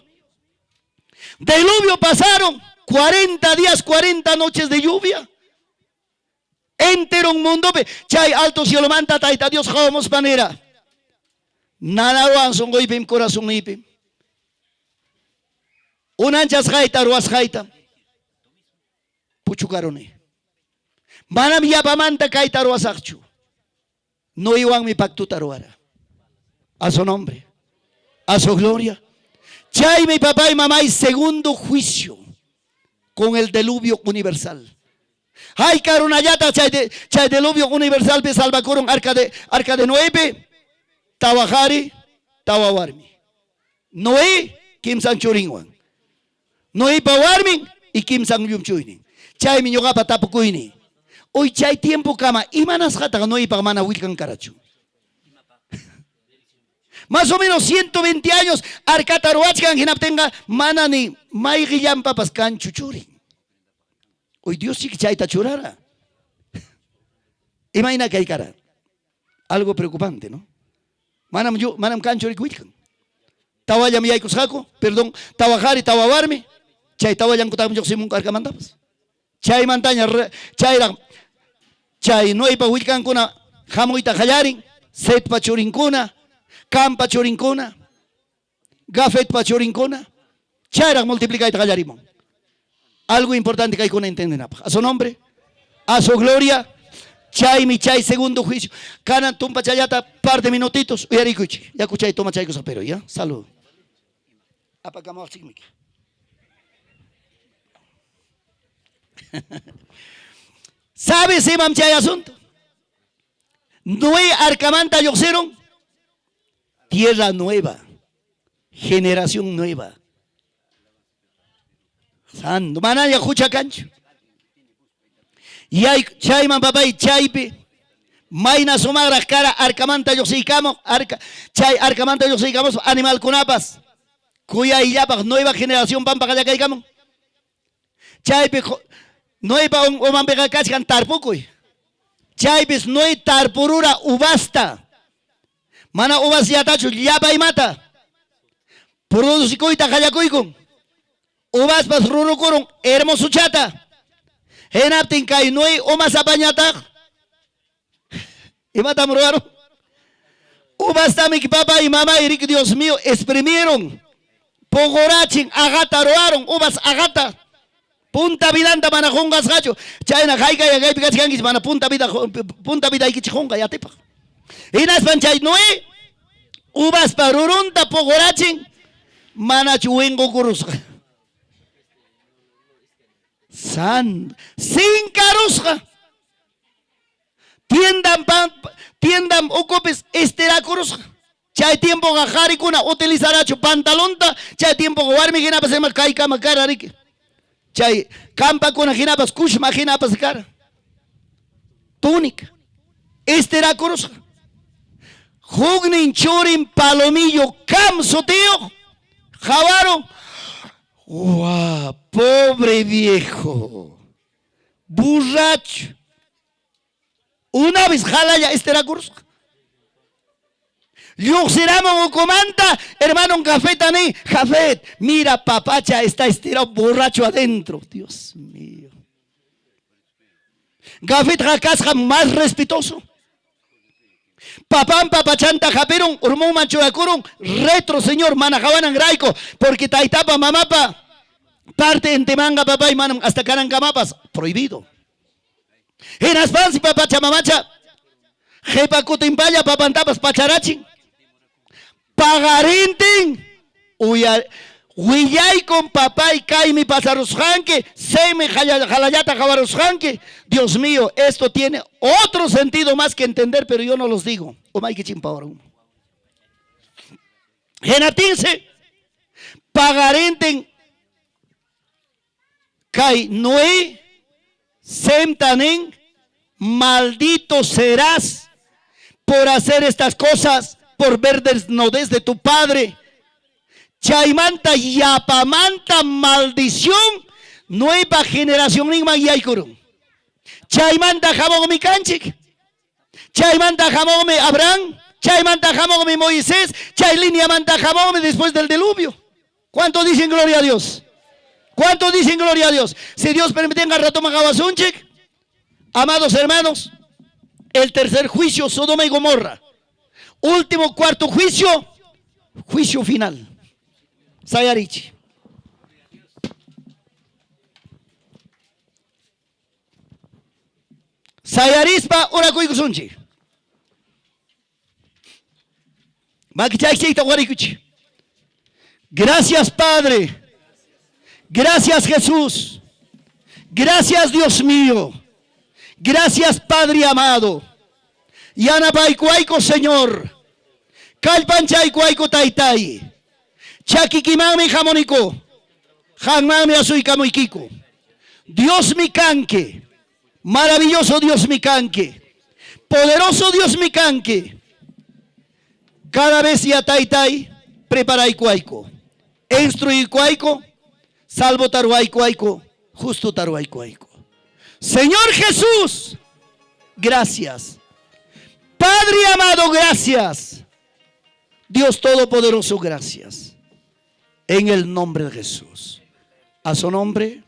Speaker 1: Diluvio pasaron 40 días, 40 noches de lluvia. Entero mundopi chay alto cielomanta Tayta Dios qawamuspa nira. Nanawan sunquypim corazonniypim. Unanchasqayta ruwasqayta puchukaruni. Manam yapamanta kayta ruwasaqchu. Noewanmi pactota ruwara. A su nombre, a su gloria. Chaymi papá y mamá segundo juicio con el diluvio universal. Hayka runallataq chay, de, chay diluvio universalpi salvakurun arca de, arca de Noepi, tawa qhari, tawa warmi. Noé kimsan churinwan. Noepa warmin y kimsan llumchuynin. Chaymi ñuqapa tapukuyni. Hoy chay tiempokama imanasqataq Noepa mana willkan karachu. Más o menos 120 años arcata ruwachkan hinaptinqa mana ni mayqillanpapas kanchu churin. Hoy Dios sí que chayta churara. Imayna kay kara? Algo preocupante, ¿no? Manam yo, manam kanchu willkan. Tawallam yaykusqaku, perdón, tawa qhari, tawa warmi, chay tawallankutaqmi lluqsimunku arcamantapas. Chaymantaña chayraq chay Noepa willkankuna hamuyta qallarin, Setpa churinkuna, Campa churinkuna, Gafetpa churinkuna, chayraq multiplicayta qallarimun. Algo importante kaykuna entendenapaq. A su nombre, a su gloria. Chaymi chay segundo juicio. Kanan tumpachallata par de minutitos uyarikuychik. Yaku chay toma chaykusa pero ya. Salud. Apakamawaqchikmiki. ¿Sabes imam chay asunto? Noé arcamanta lluqsirun tierra nueva, generación nueva. Santo, manaña hucha kanchu. Yay, chayman papay chaypi mayna sumaraq kara arcamanta lluqsiykamuq arca chay arcamanta lluqsiykamuspa animalkunapas kuyayllapaq nueva generación pampa qallakaykamun. Chaypi Noepa umanpiqa kachkan tarpukuy. Chaypis Noé tarpurura uvasta. Mana uvasllatachu llapa imata. Producikuyta qallakuykun. Uvaspas rurukurun hermosuchata. Hinaptin kay Noé umasapañataq imatam ruwarun? Uvastami papá y mamá y Dios mío exprimieron. Puqurachin aqata ruwarun, uvas aqata. Punta vidanta mana qunqasqachu. Chayna haykaya kaypi kachkankichik mana punta vida punta vidaykichik qunqay atipaq. Hinaspan chay Noé uvaspa rurunta puqurachin manachu winqukurusqa. San sinkarusqa. Tiendan pan, tiendan ukupis estirakurusqa. Chay tiempoqa qarikuna utilizarachu pantalonta, chay tiempoqa warmi hinapas ima kaykama kara riki. Chay campakuna hinapas kushma hinapas kara. Túnica. Estirakurusqa. Huknin churin palomillo Cam sutiyuq qawarun. ¡Guau! Pobre viejo. Borracho. Una vez jalalla estirakurusqa. Lluqsiramun ukumanta, hermano Jafet ni, Jafet, mira papacha está estirado borracho adentro. Dios mío. Jafetqa kasqa más respetuoso. Papanpa pachanta hapirun, urmunman churakurun, retro señor mana qawananrayku, porque taytapa mamapa parte intimanqa papay manam hasta kanankamapas prohibido. Hinaspansi papacha mamacha qhipa kutinpalla papantapas pacharachin. Paqarintin uya willaykun papay kaymi pasarusqanki, semi jalallata qawarusqanki. Dios mío, esto tiene otro sentido más que entender, pero yo no los digo. Umayki chimpawarun. Hinaptinsi paqarintin kay Noé Semta nin, maldito serás por hacer estas cosas, por ver desnudez de tu padre. Chaymanta yapamanta maldición Noepa generacionninman yaykurun. Chaymanta hamuqmi kanchik. Chaymanta hamuqmi Abraham. Chaymanta hamuqmi Moisés. Chay lineamanta hamuqmi después del diluvio. ¿Cuántos dicen gloria a Dios? ¿Cuántos dicen gloria a Dios? Si Dios permite, en rato macabasunchik. Amados hermanos, el tercer juicio, Sodoma y Gomorra. Último cuarto juicio, juicio final. Sayarichi. Sayarispa orakuykusunchik. Makichaychikta warikuchi. Gracias Padre. Gracias Jesús. Gracias Dios mío. Gracias Padre amado. Yanapaykuwayku Señor. Kallpanchaykuwayku Taytay. Chakikimanmi hamuniku. Qanmanmi asuykamuykiku. Diosmi kanki. Maravilloso Diosmi kanki. Poderoso Diosmi kanki. Cada vez ya taytay preparaykuwayku. Instruykuwayku. Salvo taruaykuwayku. Justo taruaykuwayku. Señor Jesús, gracias. Padre amado, gracias. Dios Todopoderoso, gracias. En el nombre de Jesús. A su nombre,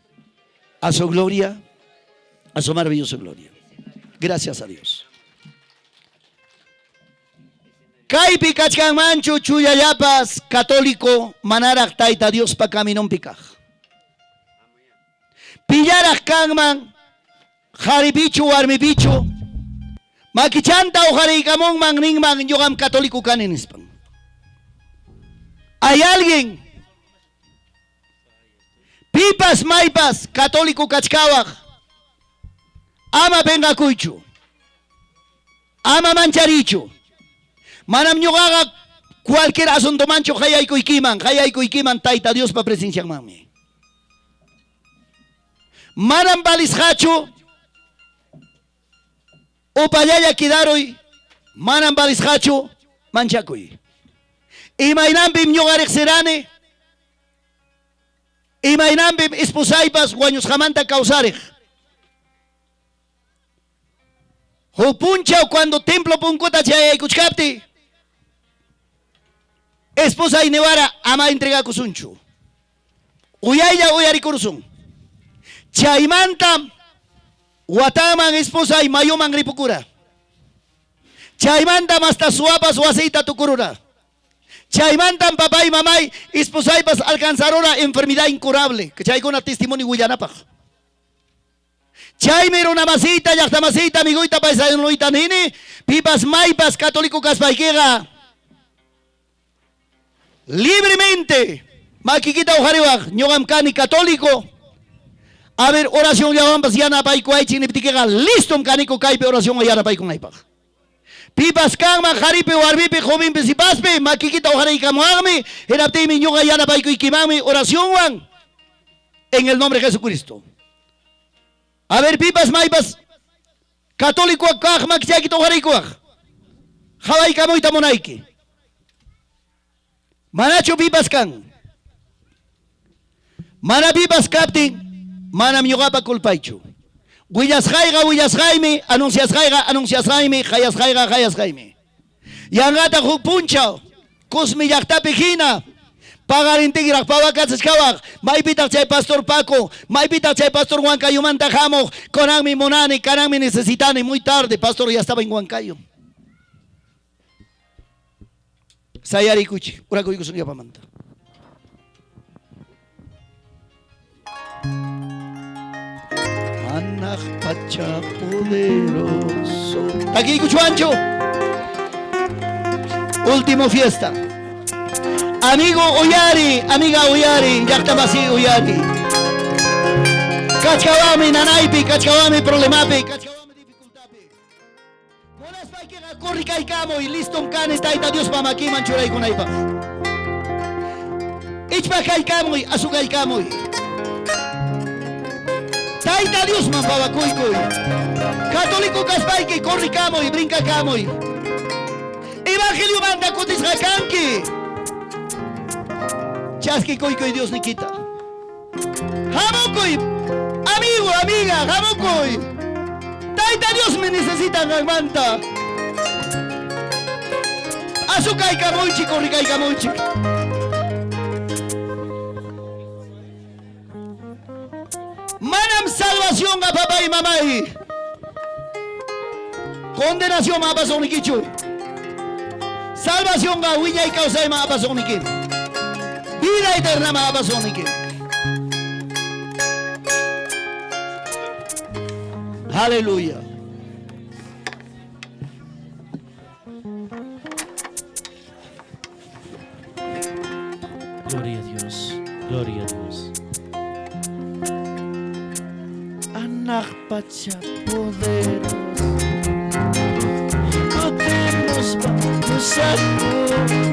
Speaker 1: a su gloria, a su maravillosa gloria. Gracias a Dios. Kaypi kachkanmanchu chullallapas católico manaraq Tayta Diospa caminonpi kaq. Pillaraq kanman qharipichu warmipichu makichanta uqariykamunman ninman ñuqam católico kani nispan. Hay alguien pipas maypas católico kachkawaq ama penqakuychu. Ama manchariychu. Manam ñuqaqa cualquier asuntomanchu qayaykuykiman, qayaykuykiman Tayta Diospa presencianmanmi. Manam valisqachu upallalla quedaruy, manam valisqachu manchakuy. Imaynanpim ñuqa riqsirani, imaynanpim esposaypas wañusqamanta kawsariq. Huk punchaw cuando templo punkuta chayaykuchkaptiy, esposay niwara ama entregakusunchu. Uyaylla uyarikursun. Chaymanta watanman esposay mayuman ripukura. Chaymantam hasta suwapas wasiyta tukurura. Chaymantam papay, mamay, esposaypas alcanzarura enfermedad incurable. Chaykuna testimonio willanapaq. Chaymi runamasiyta, llaqtamasiyta, amiguyta, paisanuyta nini, pipas maypas católico kaspaykiqa libremente makikita uqariwaq, ñuqam kani católico. A ver, oracionllawanpas yanapaykuwaychik niptikiqa listom kaniku kaypi oracionwan yanapaykunaypaq. Pipas kanman qharipi, warmipi, jovenpi, sipaspi, makikita uqariykamuwanmi, hinaptinmi ñuqa yanapaykuykimanmi oracionwan en el nombre de Jesucristo. A ver, pipas maypas católico kaq makichaykita uqariykuwaq. Qhawaykamuyta munayki. Manachu pipas kan? Mana pipas kaptin, manam ñuqapa culpaychu. Willasqayqa willasqaymi, anunciasqayqa anunciasqaymi, qayasqayqa qayasqaymi. Yanqataq huk punchaw, Cusmi llaqtapi hina, paqarintinraq pawakachachkawaq, maypitaq chay pastor Paco, maypitaq chay pastor Huancayomanta hamuq, kunanmi munani, kananmi necesitani, muy tarde, pastor ya estaba en Huancayo. Sayariykuchik, orakuykusun yapamanta. Hanaq pacha poderoso. Takiykuchwanchu. Último fiesta. Amigo uyari, amiga uyari, llaqta masi uyari. Kachkawami nanaypi, kachkawami problemapi, kachkawami dificultapi. Munaspaykiqa corrikaykamuy, listom kani Tayta Diospa makiman churaykunaypaq. Ichpakaykamuy, asukaykamuy. Tayta Diosman pawakuykuy. Católico kaspayki corrikamuy, brincakamuy. Evangeliomanta kutisqa kanki. Chaskikuykuy Diosnikita. Hamukuy, amigo, amiga, hamukuy. Tayta Diosmi necesitan qanmanta. Asukaykamuychik, corrikaykamuychik. Manam salvacionqa papay mamay. Condenación apasuqnikichu. Salvacionqa wiñay kawsayman apasuqniki. Vida eternaman apasuqniki. Aleluya.
Speaker 2: Gloria a Dios, gloria a Dios. Hanaq pacha poderoso, kutimuspa pusakun.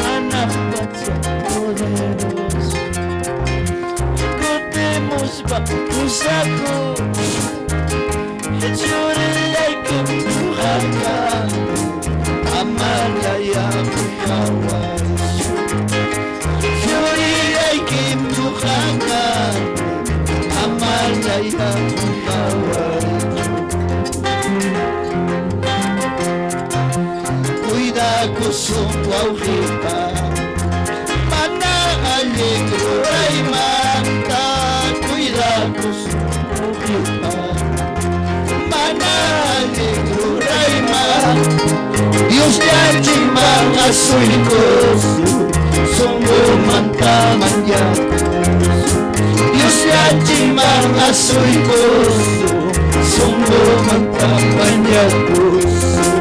Speaker 2: Hanaq pacha poderoso, kutimuspa pusakun. Churillaykim ñuqaqa,
Speaker 1: amalaya qawaychu. Churillaykim ñuqaqa, amalaya qawaychu. Cuidakusun wawqipa, mana allin ruraymanta. Cuidakusun wawqipa, mana allin ruraymanta. Diosllanchikman asuykusun, sunqumanta mañakusun. Diosllanchikman asuykusun, sunqumanta mañakusun.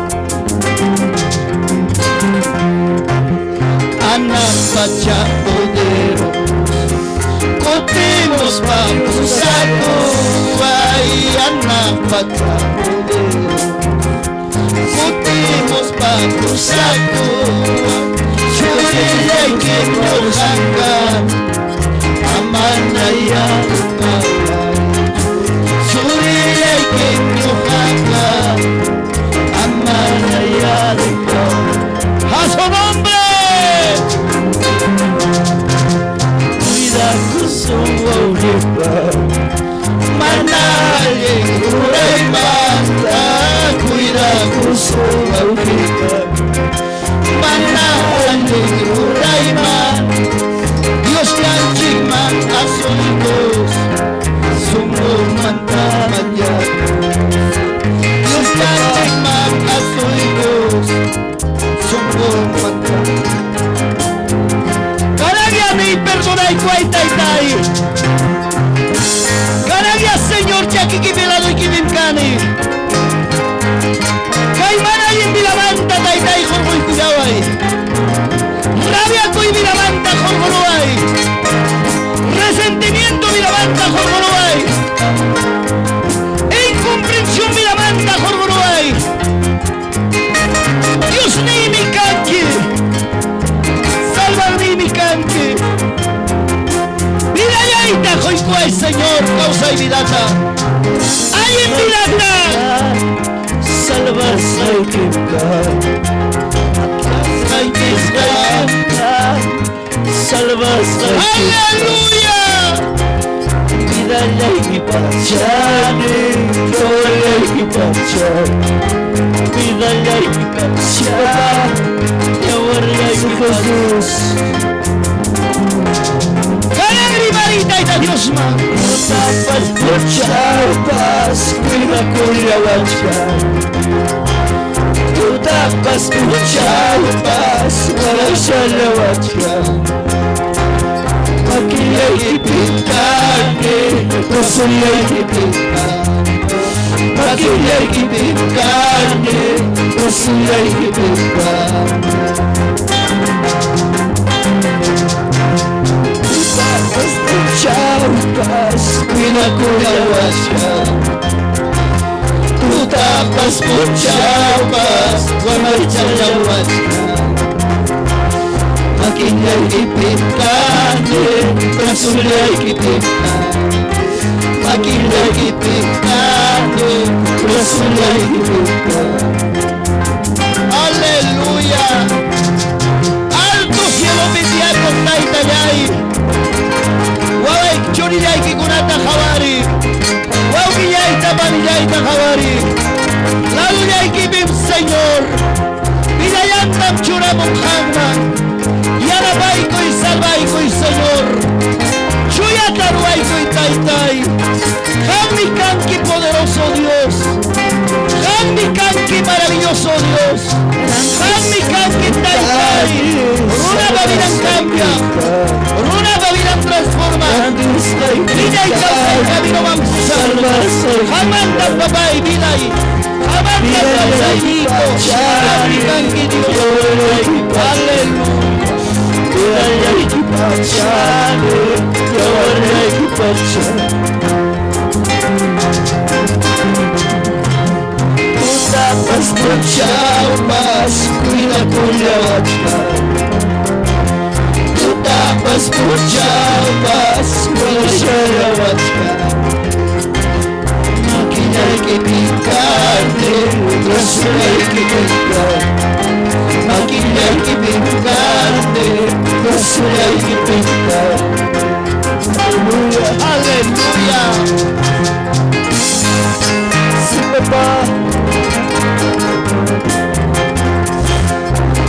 Speaker 1: Hanaq pacha poderoso, kutimuspa pusakuway. Hanaq pacha poderoso, kutimuspa pusakuway. Churillaykim ñuqaqa, amanaya qawaychu. Churillaykim ñuqaqa, amanaya qawaychu. ¡A su nombre!
Speaker 2: Cuidakusun wawqipa,
Speaker 1: mana allin ruraymanta. Cuidakusun wawqipa, mana allin ruraymanta. Diosllanchikman asuykusun, sunqumanta mañakusun. Diosllanchikman asuykusun, sunqumanta. Kananñami perdonaykuway taytay. Kananña Señor chakikipi ladoykipim kani. Kay mana allin vidamanta taytay hurquykullaway. Rabiakuy vidamanta hurquruway. Resentimiento vidamanta hurquruway. Incomprensión vidamanta hurquruway. Diosniymi kanki. Salvaqniymi kanki. Vidallayta quykuway Señor, kawsay vidata. Allin vidata.
Speaker 2: Salvasqaykim ka, salvasqaykim.
Speaker 1: Aleluya.
Speaker 2: Vidallaykipa chanin, yawarllaykipa chan. Vidallaykipa chan, yawarllaykipa.
Speaker 3: Jesús.
Speaker 1: Kanan rimariy Tayta Diosman.
Speaker 2: Tutapas p'unchawpas cuidakullawachkan. Tutapas punchawpas waqashallawachkan. Makillaykipim kani, rasunllaykipim kani. Makillaykipim kani, rasunllaykipim kani. Tutapas punchawpas cuidakullawachkan. Tutapas punchawpas waqaychallawachkan. Makillaykipim kani, rasunllaykipim kani. Makillaykipim kani, rasunllaykipim kani.
Speaker 1: Aleluya. Alto cielopi tiyakuq Taytallay. Waway churillaykikunata qhawari. Wawqillayta panillayta qhawari. Ladullaykipim Señor. Vidallantam churamun qamman. Yanapaykuy, salvaykuy, Señor. Chuyata ruwaykuy, Taytay. Qammi kanki poderoso Dios. Qammi kanki maravilloso Dios. Qammi kanki Taytay. Runapa vidan cambia. Runapa vidan transforma. Wiñay kawsay caminoman pusan. Qammantam papay viday. Qammantam kawsayniyku. Qammi kanki Dios. Aleluya.
Speaker 2: Vidallayki pachani, yawarllayki pachani. Tutapas punchawpas cuidakullawachkan. Tutapas punchawpas waqashallawachkan. Makillaykipim kani, rasunllaykipim kani. Makillaykipim kani, rasunllaykipim kani. Aleluya.
Speaker 1: Aleluya.
Speaker 2: Sí, papá.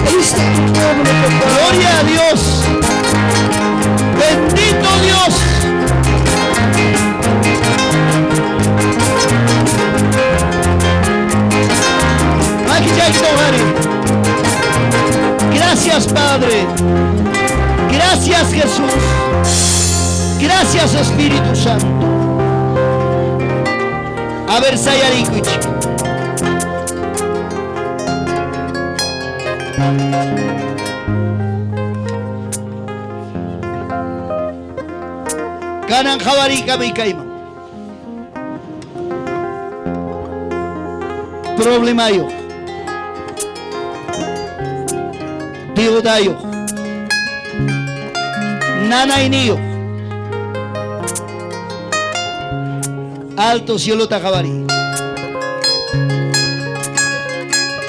Speaker 2: Ahí está tu pueblo, papá.
Speaker 1: Gloria a Dios. Bendito Dios. Makillaykita hoqari. Gracias, Padre. Gracias, Jesús. Gracias, Espíritu Santo. A ver, sayarikuychik. Kanan qhawariykamuy kayman. Problemayuq. Deudayuq. Nanayniyuq. Alto cielota qhawariy.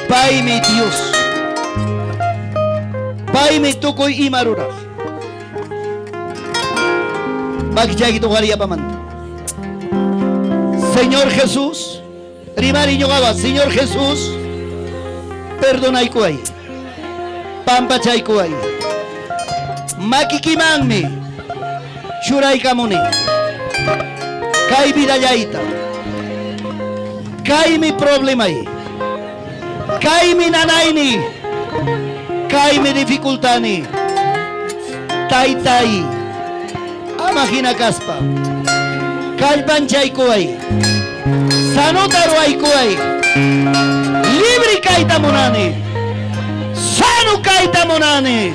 Speaker 1: Paymi Dios. Paymi tukuy ima ruraq. Makichaykita hoqariy yapamanta. Señor Jesús, rimari ñuqawan, Señor Jesús, perdonaykuway. Pampachaykuway. Makikimanmi churaykamuni. Kay vidallayta. Kaymi problemay. Kaymi nanayni. Kaymi dificultani. Taytay. Ama hina kaspa. Kallpanchaykuway. Sanota ruwaykuway. Libre kayta munani. Sano kayta munani.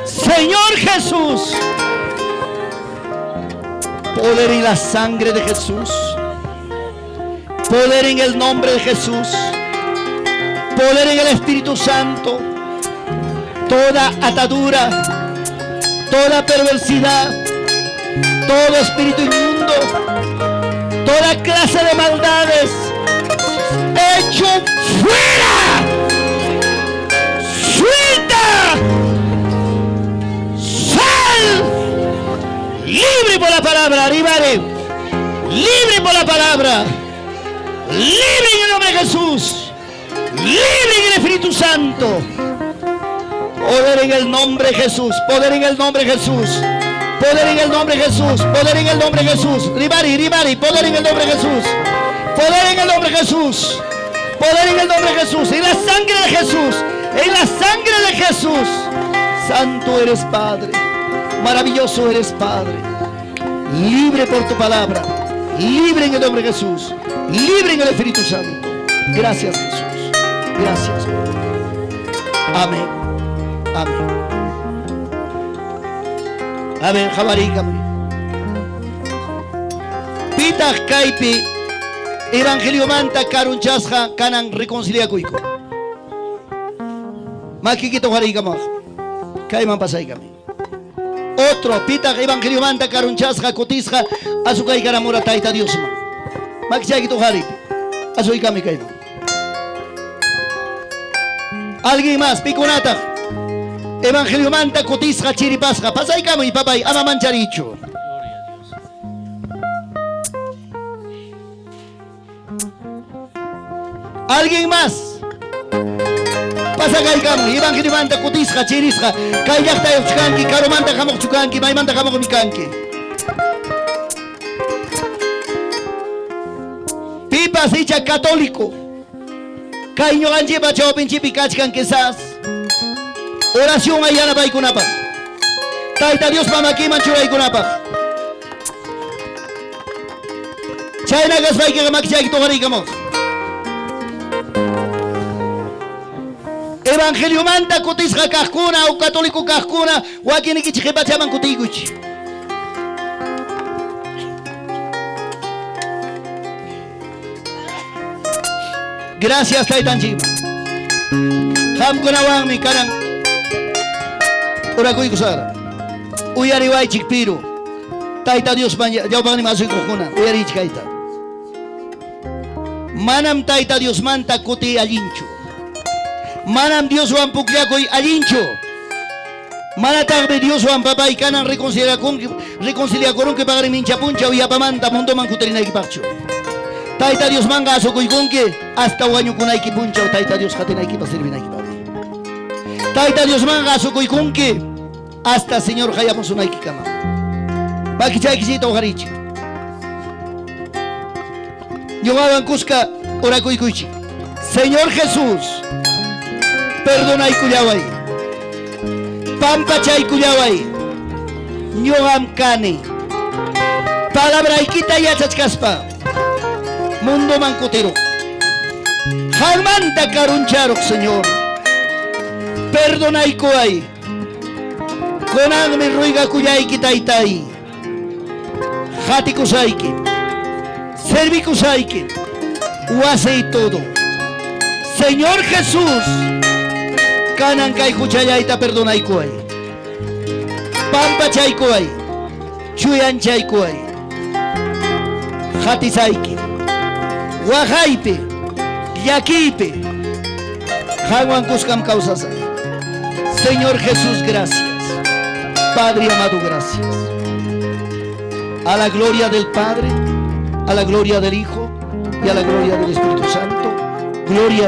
Speaker 1: Señor Jesús. Poder en la sangre de Jesús. Poder en el nombre de Jesús. Poder en el Espíritu Santo. Toda atadura, toda perversidad, todo espíritu inmundo, toda clase de maldades, hecho fuera. Suelta. Sal. Libre por la palabra, arriba. Libre por la palabra. Libre en el nombre de Jesús. Libre en el Espíritu Santo. Poder en el nombre de Jesús. Poder en el nombre de Jesús. Poder en el nombre de Jesús. Poder en el nombre de Jesús. Rimari, rimari. Poder en el nombre de Jesús. Poder en el nombre de Jesús. Poder en el nombre de Jesús, en la sangre de Jesús, en la sangre de Jesús. Santo eres Padre, maravilloso eres Padre. Libre por tu palabra, libre en el nombre de Jesús, libre en el Espíritu Santo. Gracias Jesús, gracias. Amén, amén. Amén, qawariykamuy. Pitaq kaypi evangeliomanta karunchasqa kanan reconciliakuyku. Makiykita huqariykamuwaq. Kayman pasaykamuy. Otro, pitaq evangeliomanta karunchasqa kutisqa asukaykaramura Tayta Diosman. Makichaykita huqariypi. Asuykami kayman. Alguien más, pikunataq. Evangeliomanta kutisqa chiripasqa. Pasaykamuy, papay, ama mancharichu. Alguien más. Pasakaykamuy, evangeliomanta kutisqa, chirisqa. Kay llaqtayuqchu kanki, karumanta hamuqchu kanki, maymanta hamuqmi kanki. Pipas icha católico. Kay ñuqanchikpa chawpinchikpi kachkan quizás. Oración yanapaykunapaq. Tayta Diospa makiman churaykunapaq. Chayna kaspaykiqa makichaykita huqariykamuq. Evangeliomanta kutisqa kaqkuna o católico kaqkuna wakinnikichik qipachaman kutiykuychik. Gracias Taytanchikman. Qamkunawanmi kanan orakuykusaqra. Uyariwaychik piru. Tayta Diospa ñawpaqninman asuykuqkuna uyariychik kayta. Manam Tayta Diosmanta kutiy allinchu. Manam Dioswan pukllakuy allinchu. Manataqmi Dioswan papay kanan reconciliakunki reconciliakurunki paqarin mincha punchaw yapamanta mundoman kutirinaykipaqchu. Tayta Diosmanqa asukuykunki hasta wañukunayki punchaw Tayta Dios qatinaykipaq servinaykipaq. Tayta Diosmanqa asukuykunki hasta Señor qayamusunaykikama. Makichaykichikta huqariychik. Ñuqawan kuska orakuychik. Señor Jesús, perdonaykullaway. Pampachaykullaway. Ñuqam kani. Palabraykita yachachkaspa mundoman kutiruq. Qanmanta karuncharuq, Señor. Perdonaykuway. Kunanmi ruegakullayki taytay. Qatikusayki. Servikusayki. Wasiy todo. Señor Jesús, kanan kay huchallayta perdonaykuway. Pampachaykuway. Chuyanchaykuway. Qatisayki. Waqaypi, llakiypi, qanwan kuskam kawsasaq. Señor Jesús, gracias. Padre amado, gracias. A la gloria del Padre, a la gloria del Hijo y a la gloria del Espíritu Santo. Gloria.